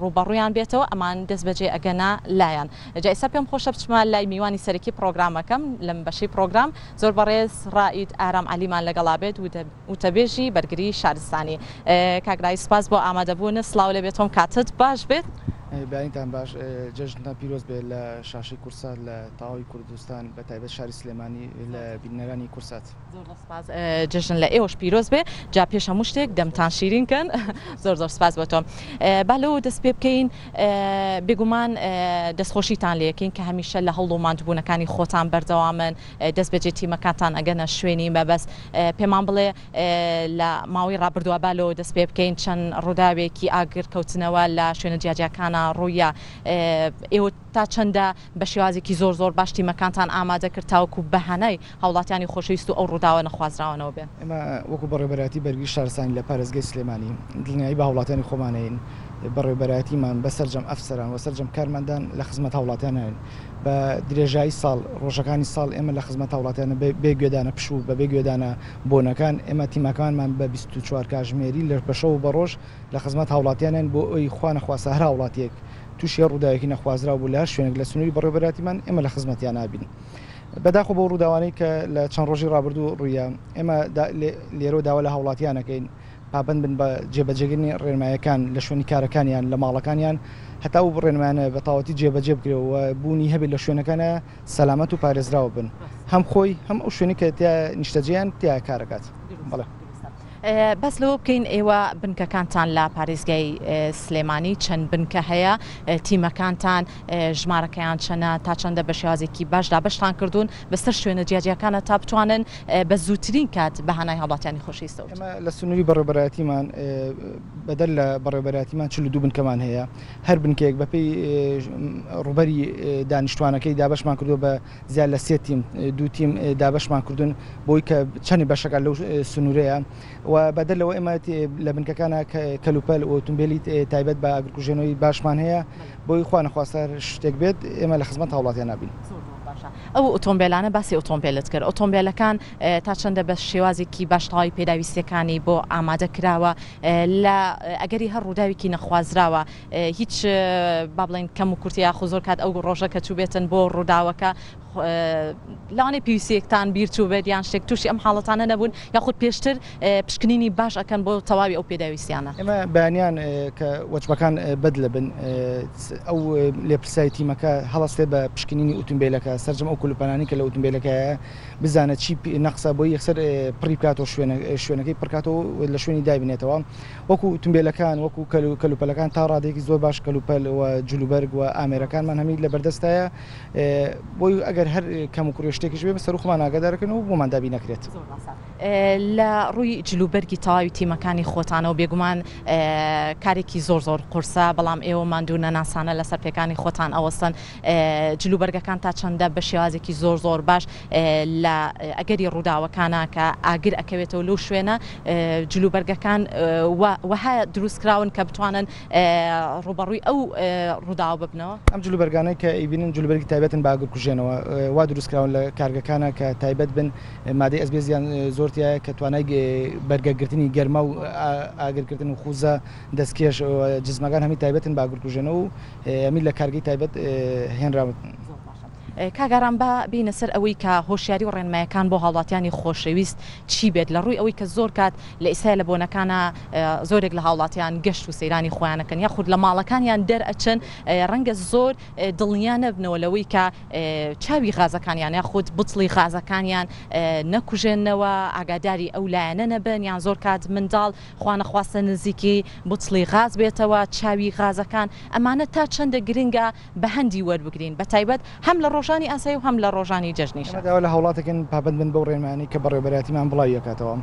ڕووبەڕوویان بێتەوە ئەمان دەست بەجێ ئەگەنە لایان جا ئیستا پێم خۆشە بچمە لای میوانی سەرەکی پڕۆگرامەکەم لەم بەشەی پڕۆگرام زۆر بەڕێز ڕائید ئارام عەلیمان لەگەڵا بێت وتەبێژی بەرگری شارستانی کاک رائید سوپاس بۆ ئامادەبوونت سڵاو لێ بێت تۆم کاتت باش بێت. بەیانیتان باش جەژنتان پیرۆز بێت لە شاشەی کوردسات لە تەواوی کوردستان بە تایبەت شاری سلێمانی لە بینەرانی کوردسات. زۆر زۆر سپاس جەژن لە ئێوەش پیرۆز بێ جا پێش هەموو شتێک دەمتان شیرین کەن زۆر زۆر سپاس بۆ تۆ با لەوە دەست پێ بکەین بێگومان دەستخۆشیتان لێکەین کە هەمیشە لە هەوڵ و ماندووبوونەکانی خۆتان بەردەوامن دەست بەجێ تیمەکانتان ئەگەنە شوێنی مەبەست پێمان بڵێ لە ماوەی ڕابردووە با لەوە دەست پێ بکەین چەند ڕووداوێکی ئاگر کەوتنەوە لە شوێنە جیاجیاکانە ڕوویە ئێوە تا چەندە بە شێوازێکی زۆر زۆر باش تیمەکانتان ئامادە کرد تاوەکو بە هانای هاوڵاتیانی خۆشەویست و ئەو ڕووداوە نەخوازراوانەوە بێن؟ ئێمە وەکو بەڕێوەبەرایەتی بەرگری شارستانی لە پارێزگای سلێمانی دڵنیایی بە هاوڵاتیانی خۆمان ئەیەین، بەڕێوەبەرایەتیمان بە سەرجەم ئەفسەران و سەرجەم کارمەندان لە خزمەت هاوڵاتیانین، بە درێژایی ساڵ ڕۆژەکانی ساڵ ئێمە لە خزمەت هاوڵاتیانە بێ گوێدانە پشوو بە بێ گوێدانە بۆنەکان ئێمە تیمەکانمان بە 24 کاژمێری لە بە شەو و بە ڕۆژ لە خزمەت هاوڵاتیانین بۆ ئەوی خوا نەخواستە هەر هاوڵاتیەک تووشی هەر ڕووداوێکی نەخوازراو بوو لە هەر شوێنێک لە سنووری بەڕێوەبەرایەتیمان ئێمە لە خزمەتیان نابین. بەداخەوە بەو ڕووداوانەی کە لە چەند ڕۆژی ڕابردوو ڕوویدا ئێمە لێرەوە داوا لە هاوڵاتیان ئەکەین پابەند بن بە جێبەجێکردنی ڕێنمایەکان لە شوێنی کارەکانیان لە ماڵەکانیان هەتا ئەو ڕێنمایانە بە تەواوەتی جێبەجێ بکرێ و بوونی هەبێت لە شوێنەکانە سەلامەت و پارێزراو بن هەم خۆی هەم ئەو شوێنی کە تیا نیشتەجێیان تیا کارەکات. بەڵێ. باس لەوە بکەین ئێوە بنکەکانتان لە پارێزگای سلێمانی چەند بنکە هەیە، تیمەکانتان ژمارەکەیان چەنە، تا چەندە بە شێوازێکی باش دابەشتان کردوون بەسەر شوێنە جیاجیاکانە تا بتوانن بە زووترین کات بە هانای هاوڵاتیانی خۆشەویستەوە بچن؟ ئێمە لە سنووری بەڕێوەبەرایەتیمان بەدەر لە بەڕێوەبەرایەتیمان 42 بنکەمان هەیە، هەر بنکەیەک بەپێی ڕووبەری دانیشتوانەکەی دابەشمان کردووە بە زیاد لە سێ تیم دوو تیم دابەشمان کردوون بۆی کە چەند بەشەکە لەو سنوورەیە و بەدەر لەوە ئێمە لە بنکەکانە کەلوپەل و ئۆتۆمبێلی تایبەت بە ئاگرکوژێنەوەی باشمان هەیە بۆی خوا نەخواستە هەر شتێک بێت ئێمە لە خزمەت هاوڵاتیان نابین. زۆر زۆر باشە ئەو ئۆتۆمبێلانە باسی ئۆتۆمبێلت کرد ئۆتۆمبێلەکان تا چەندە بە شێوازێکی باش تەواوی پێداویستیەکانی بۆ ئامادە کراوە لە ئەگەری هەر ڕووداوێکی نەخوازراوە هیچ با بڵێین کەم و کورتی یاخو زۆر کات ئەو ڕۆژە کە چووبێتن بۆ ڕووداوەکە لەوانەیە پێویستیەکتان بیر چووبێت یان شتێک تووشی ئەم حاڵەتانە نەبوون یاخود پێشتر پشکنینی باش ئەکەن بۆ تەواوی ئەو پێداویستیانە. ئێمە بەیانیان کە وەجبەکان بەدلە بن ئەو لێپرسراوی تیمەکە هەڵەستێت بە پشکنینی ئوتومبیلەکە سەرجەم ئەو کولوپەنانەی کە لە ئوتومبیلەکەیە بزانێت چی نەقسە بۆی یەکسەر پڕی بکاتەوە شوێنەکەی پڕکاتەوە لە شوێنی دایبنێتەوە. وەکو ئوتومبێلەکان، وەکو کەلوپەلەکان تا ڕادەیەکی زۆر باش کەلوپەل و جلوبەرگ و ئامێرەکانمان هەمی لەبەردەستایە، بۆی ئەگەر هەر کەموکوڕی شتێکیش بێ سەرو خۆمان ئاگادارەکەن و بۆمان دابین ئەکرێت. زۆر ڕاستە. لە ڕووی جلوبەرگی تەواوی تیمەکانی خۆتانەوە بێگومان کارێکی زۆر زۆر قورسە، بەڵام ئێوە ماندوو نەناسانە لەسەر پێکانی خۆتان ئەوەستن، جلوبەرگەکان تا چەندە بە شێوازێکی زۆر زۆر باش لە ئەگەری ڕووداوەکانە کە ئاگر ئەکەوێتەوە لەو شوێنە جلوبەرگەکان وەها دروستکراون کە بتوانن ڕووبەڕووی ئەو ڕووداوە ببنەوە. ئەم جلوبەرگانەی کە ئەیبینن جلوبەرگی تایبەتن بە ئاگرکوژێنەوە، وا دروستکراون لە کارگەکانە کە تایبەت بن، مادەی ئەسبێزیان زۆر تیایە کە توانای بەرگەگرتنی گەرما و ئاگرکردن و خوزە، دەستکێش و جزمەکان هەمی تایبەتن بە ئاگرکوژێنەوە و هەمی لە کارگەی تایبەت هێنراون. زۆر باشە کاک ئارام با بێینە سەر ئەوەی کە هۆشیاری و ڕێنمایەکان بۆ هاوڵاتیانی خۆشەویست چی بێت لە ڕووی ئەوەی کە زۆر کات لە ئیستا لە بۆنەکانا زۆرێک لە هاوڵاتیان گەشت و سەیرانی خۆیان ئەکەن یاخود لە ماڵەکانیان دەرئەچن ڕەنگە زۆر دڵنیا نەبنەوە لەوەی کە چاوی غازەکانیان یاخود بتڵی غازەکانیان نەکوژێنەوە ئاگاداری ئەو لایەنە نەبن یان زۆر کات منداڵ خوانەخواستە نزیکی بتڵی غاز بێتەوە چاوی غازەکان ئەمانە تا چەندە گرنگە بە هەندی وەربگرین بە تایبەت هەم لە ڕۆژانی ئاسایی و هەم لە ڕۆژانی جەژنیشا. ئێمە داوا لە هاوڵاتەکەین پابەند بن بەو ڕێنمایانەی کە بەڕێوەبەرایەتیمان بڵاوی ئەکاتەوە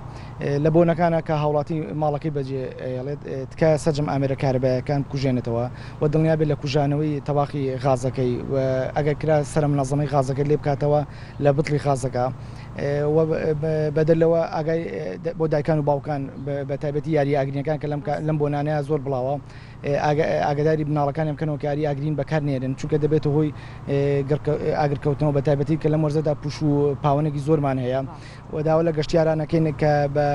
لە بۆنەکانا کە هاوڵاتی ماڵەکەی بەجێ ئەیەڵێت تکایە سەرجەم ئامێرە کارەبایەکان بکوژێنێتەوە و دڵنیا بێت لە کوژانەوەی تەباخی غازەکەی و ئەگەر کرا سەرە منەزەمەی غازەکە لێ بکاتەوە لە بتڵی غازەکە و بەدەر لەوە ئاگای بۆ دایکان و باوکان بە تایبەتی یارییە ئاگرینەکان کە لەم بۆنانەیا زۆر بڵاوە ئاگاداری مناڵەکانیان بکەنەوە کە یاری ئاگرین بەکار نێنن، چونکە دەبێتە هۆی ئاگرکەوتنەوە بەتایبەتی کە لەم وەرزەدا پوش و پاوەنێکی زۆرمان هەیە و داوا لە گەشتیاران ئەکەین کە بە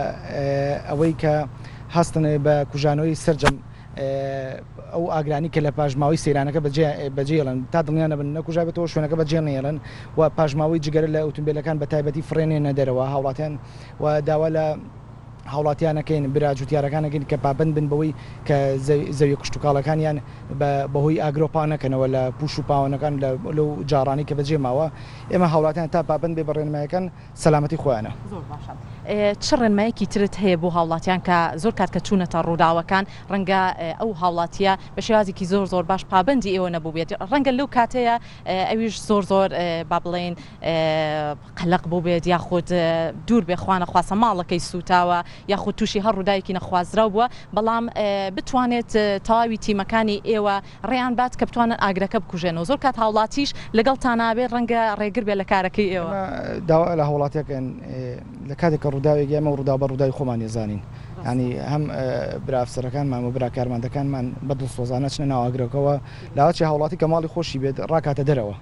ئەوەی کە هەستن بە کوژانەوەی سەرجەم ئەو ئاگرانی کە لە پاشماوەی سەیرانەکە بەجێڵن تا دڵنیا نەبن نەکوژابێتەوە شوێنەکە بەجێ نەیەڵن و پاشماوەی جگەرە لە ئوتومبیلەکان بە تایبەتی فڕێنێنە دەرەوە هاوڵاتیان و داوا لە هاوڵاتیان ئەکەین، برا جوتیارەکان ئەکەین کە پابەند بن بەوەی کە زەویە کشتوکاڵەکانیان بەهۆی ئاگرەوە پاک نەکەنەوە لە پوش و پاوەنەکان لەو جاڕانەی کە بەجێ ماوە، ئێمە هاوڵاتیان تا پابەند بێ بە ڕێنمایەکان سەلامەتی خۆیانە. زۆر باشە چ ڕێنمایەکی ترت هەیە بۆ هاوڵاتیان کە زۆر کات کە چوونەتە ڕووداوەکان ڕەنگە ئەو هاوڵاتیە بە شێوازێکی زۆر زۆر باش پابەندی ئێوە نەبووبێت ڕەنگە لەو کاتەیە ئەویش زۆر زۆر با بڵێین قەلەق بووبێت یاخود دوور بێ خوانەخواستە ماڵەکەی سووتاوە یاخود تووشی هەر ڕووداوێکی نەخوازراو بووە بەڵام بتوانێت تەواوی تیمەکانی ئێوە ڕێیان بات کە بتوانن ئاگرەکە بکوژێنەوە زۆر کات هاوڵاتیش لەگەڵتان نابێت ڕەنگە ڕێگر بێت لە کارەکەی ئێوە. ئێمە داوا لە هاوڵاتیەکەن لە کاتێک کە ڕووداوێک ئێمە ڕووداو بە ڕووداوی خۆمان ئەزانین یانی هەم برا ئەفسەرەکانمان و برا کارمەندەکانمان بە دڵسۆزانە چنە ناو ئاگرەکەوە لاوەچێ هاوڵاتی کە ماڵی خۆشی بێت ڕاکاتە دەرەوە.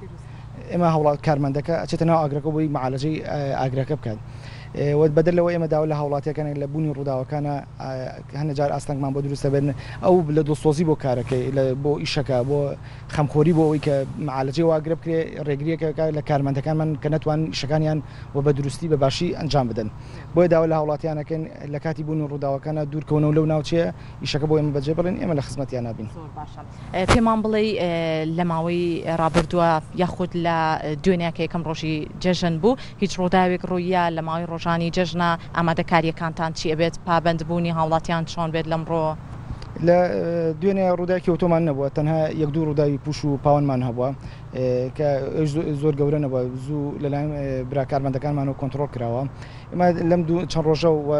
ئێمە هاوڵات کارمەندەکە ئەچێتە ناو ئاگرەکە بۆی معالەجەی ئاگرەکە بکات و بەدەر لەوە ئێمە داوا لە هاوڵاتیەکان لە بوونی ڕووداوەکانە هەنە جار ئاستەنگمان بۆ دروستە بن ئەو لە دڵسۆزی بۆ کارەکەی لە بۆ ئیشەکە بۆ خەمخۆری بۆ ئەوەی کە معالەجەی واگرە بکرێ ڕێگریەکە لە کارمەندەکانمان کە نەتوان ئیشەکانیان و بە دروستی بە باشی ئەنجام بدەن بۆیە داوا لە هاوڵاتیانەکەین لە کاتی بوونی ڕووداوەکانە دوورکەونەوە لەو ناوچەیە ئیشەکە بۆ ئێمە بەجێ بڵێن ئێمە لە خزمەتیان نابین. زۆر باشە پێمان بڵێی لە ماوەی ڕابردووە یاخود لە دوێنێ کە یەکەم ڕۆژی جەژن بوو هیچ ڕووداوێک ڕووییا لە ماوەی ڕۆژ. ڕۆژانی جەژنە ئامادەکارییەکانتان چی ئەبێت پابەند بوونی هاوڵاتیان چۆن بێت لەمڕۆوە؟ لە دوێنێ ڕووداوێکی ئەوتۆمان نەبووە تەنها یەک دوو ڕووداوی پوش و پاوەنمان هەبووە کە ئەویش زۆر گەورە نەبووە زوو لەلایەن برا کارمەندەکانمانەوە کۆنتڕۆڵ کراوە ئێمە لەم دوو چەند ڕۆژە و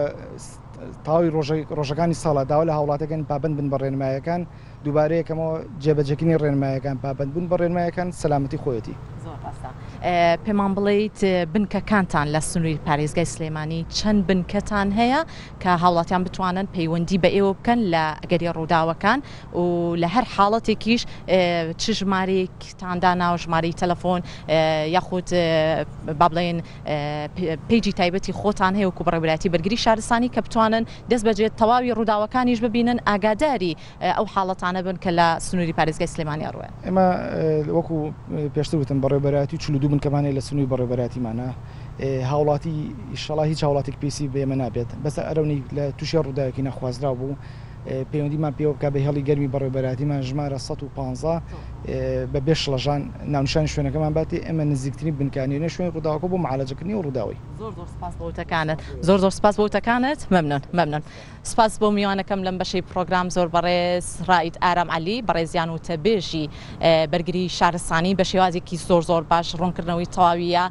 تەواوی ڕۆژەکانی ساڵە داوا لە هاوڵاتیەکان پابەند بن بە ڕێنمایەکان دووبارە یەکەمەوە جێبەجێکردنی ڕێنمایەکان، پابەندبوون بە ڕێنمایەکان سەلامەتی خۆیەتی. زۆر ڕاستە. پێمان بڵێیت بنکەکانتان لە سنووری پارێزگای سلێمانی چەند بنکەتان هەیە کە هاوڵاتیان بتوانن پەیوەندی بە ئێوە بکەن لە ئەگەری ڕووداوەکان و لە هەر حاڵەتێکیش چ ژمارەیەکتان داناوە ژمارەی تەلەفۆن یاخود با بڵێین پەیجی تایبەتی خۆتان هەیە وەکو بەڕێوەبەرایەتی بەرگری شارستانی کە بتوانن دەستبەجێ تەواوی ڕووداوەکانیش ببینن ئاگاداری ئەو حاڵەتانە بن کە لە سنووری پارێزگای سلێمانی ئەڕوێن. ئێمە وەکو پێشتر وتم بەڕێوەبەرایەتی 42 بنکەمان هەیە لە سنووری بەڕێوەبەرایەتیمانە هاوڵاتی ئیشەڵا هیچ هاوڵاتێک پێویستی بە ئێمە نابێت بەس ئەرەونی لە تووشی ڕووداوێکی نەخوازراو بوو پەیوەندیمان پێوە بکات بە هێڵی گەرمی بەڕێوەبەرایەتیمان ژمارە 115 بە بێ شڵەژان ناونیشانی شوێنەکەمان باتێ ئێمە نزیکترین بنکە ئەنێرینە شوێنی ڕووداوەکە بۆ معالەجەکردنی ئەو ڕووداوەی. زۆر زۆر سپاس بۆ وتەکانت. زۆر زۆر سپاس بۆ وتەکانت مەمنون مەمنون. سپاس بۆ میوانەکەم لەم بەشەی پڕۆگرام زۆر بەڕێز ڕائید ئارام عەلی بەڕێزیان وتەبێژی بەرگری شارستانی بە شێوازێکی زۆر زۆر باش ڕوونکردنەوەی تەواویە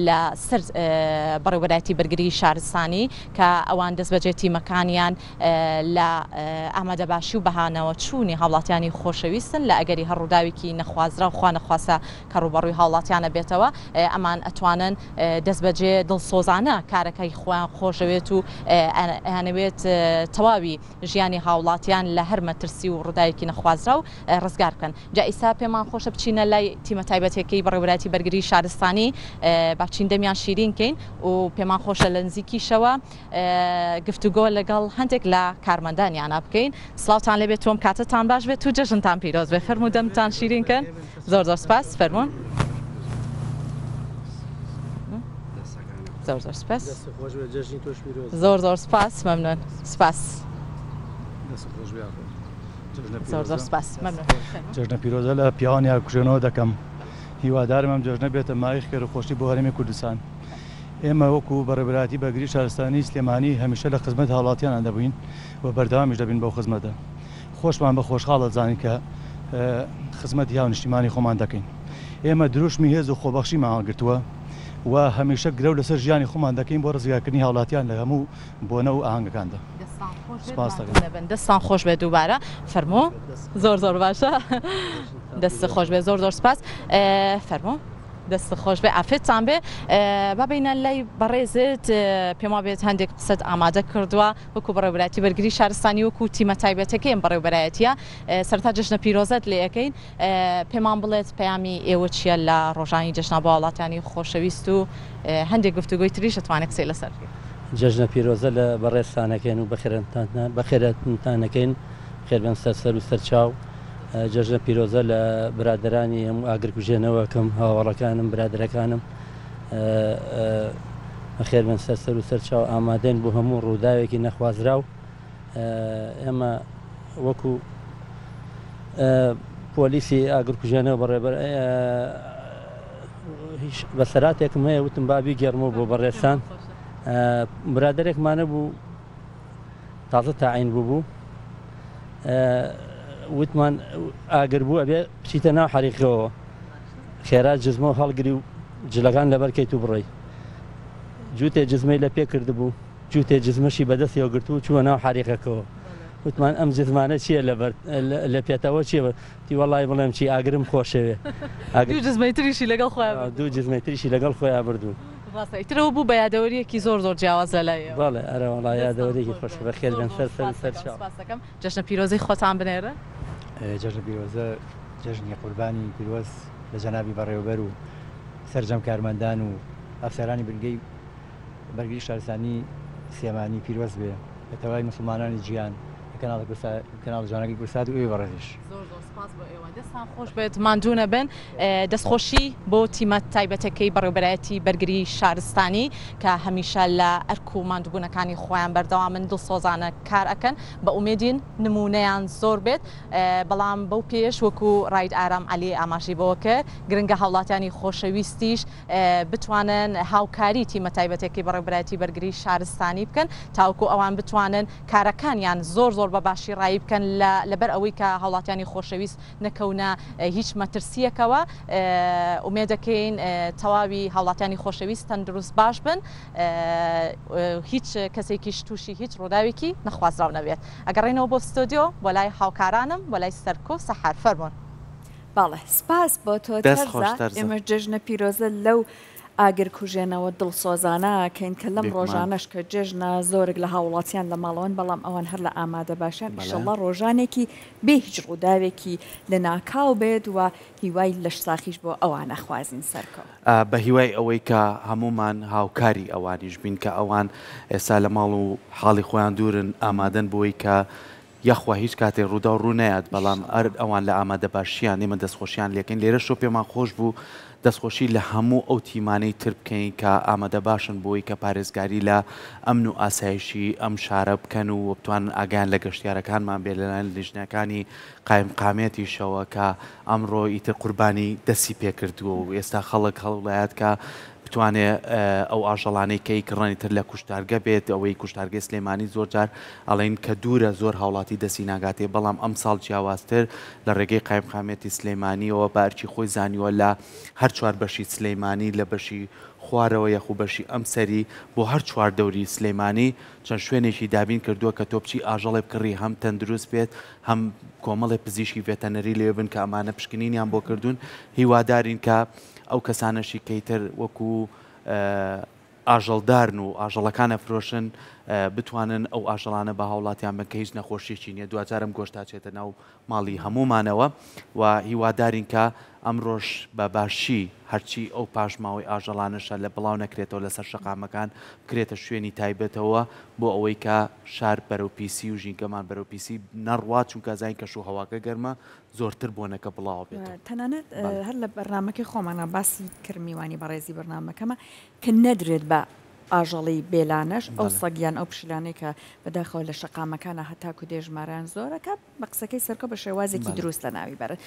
لە سەر بەڕێوەبەرایەتی بەرگری شارستانی کە ئەوان دەستبەجێ تیمەکانیان لە ئامادەباشی و بەهانەوە چوونی هاوڵاتیانی خۆشەویستن لە ئەگەری هەر ڕووداوێکی نەخوازراو خوا نەخواستە کە ڕووبەڕووی هاوڵاتیانە بێتەوە ئەمان ئەتوانن دەستبەجێ دڵسۆزانە کارەکەی خۆیان خۆشەوێت و ئەیانەوێت تەواوی ژیانی هاوڵاتیان لە هەر مەترسی و ڕووداوێکی نەخوازراو ڕزگار بکەن. جا ئیستا پێمان خۆشە بچینە لای تیمە تایبەتەکەی بەڕێوەبەرایەتی بەرگری شارستانی با بچین دەمیان شیرین کەین و پێمان خۆشە لە نزیکیشەوە گفتوگۆ لەگەڵ هەندێک لە کارمەندانیانە بکەین. سڵاوتان لێبێت تۆم کاتتان باش بێت و جەژنتان پیرۆز بێت. فەرموو دەمتان شیرین کەن. زۆر زۆر سپاس فەرموون. زۆر زۆر سپاس. زۆر زۆر سپاس مەمنون سپاس. زۆر زۆر سپاس مەمنون. جەژنە پیرۆزە لە پیاوانی ئاگرکوژێنەوە دەکەم. هیوادارم ئەم جەژنە بێتە مایەی خێر و خۆشی بۆ هەرێمی کوردستان. ئێمە وەکو بەڕێوەبەرایەتی بەرگری شارستانی سلێمانی هەمیشە لە خزمەت هاوڵاتیانان دەبووین و بەردەوامیش دەبین بەو خزمەتە. خۆشمان بە خۆشحاڵ دەزانین کە خزمەتی هاونیشتیمانی خۆمان دەکەین. ئێمە دروشمی هێز و خۆبەخشیمان هەڵگرتووە و هەمیشە گرەو لەسەر ژیانی خۆمان دەکەین بۆ ڕزگارکردنی هاوڵاتیان لە هەموو بۆنە و ئاهەنگەکاندا. دەستان خۆش بێت ماندوو نەبن. دەستان خۆش بێت دووبارە فەرموو. زۆر زۆر باشە دەست خۆش بێت زۆر زۆر سپاس فەرموو. دەست خۆش بێ ئافێتان بێ با بینە لای بەڕێزت پێم وابێت هەندێک قسەت ئامادە کردووە وەکو بەڕێوەبەرایەتی بەرگری شارستانی وەکو تیمە تایبەتەکەی ئەم بەڕێوەبەرایەتیە سەرەتا جەژنە پیرۆزەت لێ ئەکەین پێمان بڵێت پەیامی ئێوە چییە لە ڕۆژانی جەژنا بۆ هاوڵاتیانی خۆشەویست و هەندێک گفتوگۆی تریش ئەتوانێت قسەی لەسەر بکەین. جەژنە پیرۆزە لە بەڕێزتان ئەکەین و بەخێرهاتنتان ئەکەین خێربێن سەر سەر و سەر چاو جەژنە پیرۆزە لە برادەرانی هەموو ئاگرکوژێنەوە ئەکەم هاوەڵەکانم برادەرەکانم بەخێر بن سەر سەر و سەر چاو ئامادەین بۆ هەموو ڕووداوێکی نەخوازراو ئێمە وەکو پۆلیسی ئاگرکوژێنەوە بەڕێبەر هیچ بەسەراتێکم هەیە وتم با بیگێڕمەوە بۆ بەڕێزتان برادەرێکمانە بوو تازە تاعین بوو بوو وتمان ئاگر بوو ئەبێ بچیتە ناو حەریقەوە خێرا جزمە هەڵگری و جلەکان لەبەر کەیت و بڕۆی جووتێ جزمەی لە پێ کردبوو جووتێ جزمەشی بەدەستیەوە گرتبوو چووە ناو حەریقەکەوە وتمان ئەم جزمانە چییە لەبەر لە پێتەوە چییە تی وەڵی بڵێم چی ئاگرم خۆشەوێ دوو جزمەی تریشی لەگەڵ خۆیان دوو جزمەی تریشی لەگەڵ خۆیان بردوو ڕاستە ئیترەوە بوو بە یادەوەریەکی زۆر زۆر جیاواز لە لای ئێوە. بەڵێ ئەرە وەڵا یادەوەریەکی خۆشە بەخێر بێن سەر سەر و سەر چاو. سپاس دەکەم جەژنە پیرۆزەی خۆتان بنێرن. جەژنە پیرۆزە جەژنی قوربانی پیرۆز لە جەنابی بەڕێوەبەر و سەرجەم کارمەندان و ئەفسەرانی بنگەی بەرگری شارستانی سلێمانی پیرۆز بێ لە تەواوی موسڵمانانی جیهان. کەناڵی کوردسات کەناڵی جوانەکەی کوردسات و ئێوەی بەڕێزیش. زۆر زۆر سپاس بۆ ئێوە دەستان خۆش بێت ماندوو نەبن دەستخۆشی بۆ تیمە تایبەتەکەی بەڕێوبەرایەتی بەرگری شارستانی کە هەمیشە لە ئەرک و ماندووبوونەکانی خۆیان بەردەوامن دڵسۆزانە کار ئەکەن بە ئومێدین نموونەیان زۆر بێت بەڵام بەو پێیەش وەکو ڕاید ئارام عەلی ئاماژەی بەوە کرد گرنگە هاوڵاتیانی خۆشەویستیش بتوانن هاوکاری تیمە تایبەتەکەی بەڕێوبەرایەتی بەرگری شارستانی بکەن تاوەکو ئەوان بتوانن کارەکانیان زۆر زۆر بە باشی ڕایی بکەن لە لەبەر ئەوەی کە هاوڵاتیانی خۆشەویست نەکەونە هیچ مەترسیەکەوە ئومێدەکەین تەواوی هاوڵاتیانی خۆشەویست تەندروست باش بن هیچ کەسێکیش تووشی هیچ ڕووداوێکی نەخوازراو نەبێت ئەگەڕێینەوە بۆ ستۆدیۆ بۆ لای هاوکارانم بۆ لای سەرکۆ سەحەر فەرموون. بەڵێ سپاس بۆ تۆ دەست خۆش تەرزە، تەرزە. ئێمەش جەژنە پیرۆزە لەو ئاگر کوژێنەوە دڵسۆزانە ئەکەین کە لەم بێگومان. ڕۆژانەش کە جەژنە زۆرێک لە هاووڵاتیان لە ماڵەوەن بەڵام ئەوان هەر لە ئامادەباشیان بەڵێ. ئیشەڵڵا ڕۆژانێکی بێ هیچ ڕووداوێکی لەناکاو بێت و هیوای لەشساخیش بۆ ئەوان ئەخوازین سەرکەو. بە هیوای ئەوەی کە هەموومان هاوکاری ئەوانیش بین کە ئەوان ئێستا لە ماڵ و حاڵی خۆیان دوورن ئامادەن بۆی کە یاخوا هیچ کاتێ ڕووداو ڕوو نەیات بەڵام ئەر ئەوان لە ئامادەباشیان ئێمە دەستخۆشیان لێکەین لێرەشەوە پێمان خۆش بوو دەستخۆشی لە هەموو ئەو تیمانەی تر بکەین کە ئامادەباشن بۆی کە پارێزگاری لە ئەمن و ئاسایشی ئەم شارە بکەن و بتوانن ئاگایان لە گەشتیارەکانمان بێت لەلایەن لیژنەکانی قایمقامیەتیشەوە کە ئەمڕۆ ئیتر قوربانی دەستی پێکردووە و ئێستا خەڵک هەوڵەیات کە بتوانێ ئەو ئاژەڵانەی کە ئیکڕن ئیتر لە کوشتارگە بێت ئەوەی کوشتارگەی سلێمانی زۆر جار ئەڵێن کە دوورە زۆر هاوڵاتی دەستی ناگاتێ بەڵام ئەمساڵ جیاوازتر لە ڕێگەی قایمقامیەتی سلێمانیەوە بە ئەرکی خۆی زانیوە لە هەر چوار بەشی سلێمانی لە بەشی خوارەوە یاخو بەشی ئەم سەری بۆ هەر چوار دەوری سلێمانی چەند شوێنێکی دابین کردووە کە تۆ بچی ئاژەڵێ بکڕی هەم تەندروست بێت هەم کۆمەڵێ پزیشکی ڤێتەنەری لەوێ بن کە ئەمانە پشکنینیان بۆ کردوون هیوادارین کە ئەو کەسانەشی کە ئیتر وەکو ئاژەڵدارن و ئاژەڵەکان ئەفرۆشن بتوانن ئەو ئاژەڵانە بە هاوڵاتیان بن کە هیچ نەخۆشیەکی نیە دواجار ئەم گۆشتە ئەچێتە ناو ماڵی هەموومانەوە و هیوادارین کە ئەمڕۆش بە باشی هەرچی ئەو پاشماوەی ئاژەڵانەشە لە بڵاو نەکرێتەوە لەسەر شەقامەکان بکرێتە شوێنی تایبەتەوە بۆ ئەوەی کە شار بەرەو پیسی و ژینگەمان بەرەو پیسی نەڕوات چونکە ئەزانین کەش و هەواکە گەرمە زۆرتر بۆنەکە بڵاوە بێتەوە. تەنانەت هەر لە بەرنامەکەی خۆمانا باسی کرد میوانی بەڕێزی بەرنامەکەمە کە نەدرێت بە ئاژەڵی بێلانەش ئەو سەگ یان ئەو پشیلانەی کە بەداخەوە لە شەقامەکانا هەتاکو دێ ژمارەیان زۆرە کە بە قسەکەی سەرکۆ بە شێوازێکی دروست لەناوی بەرن.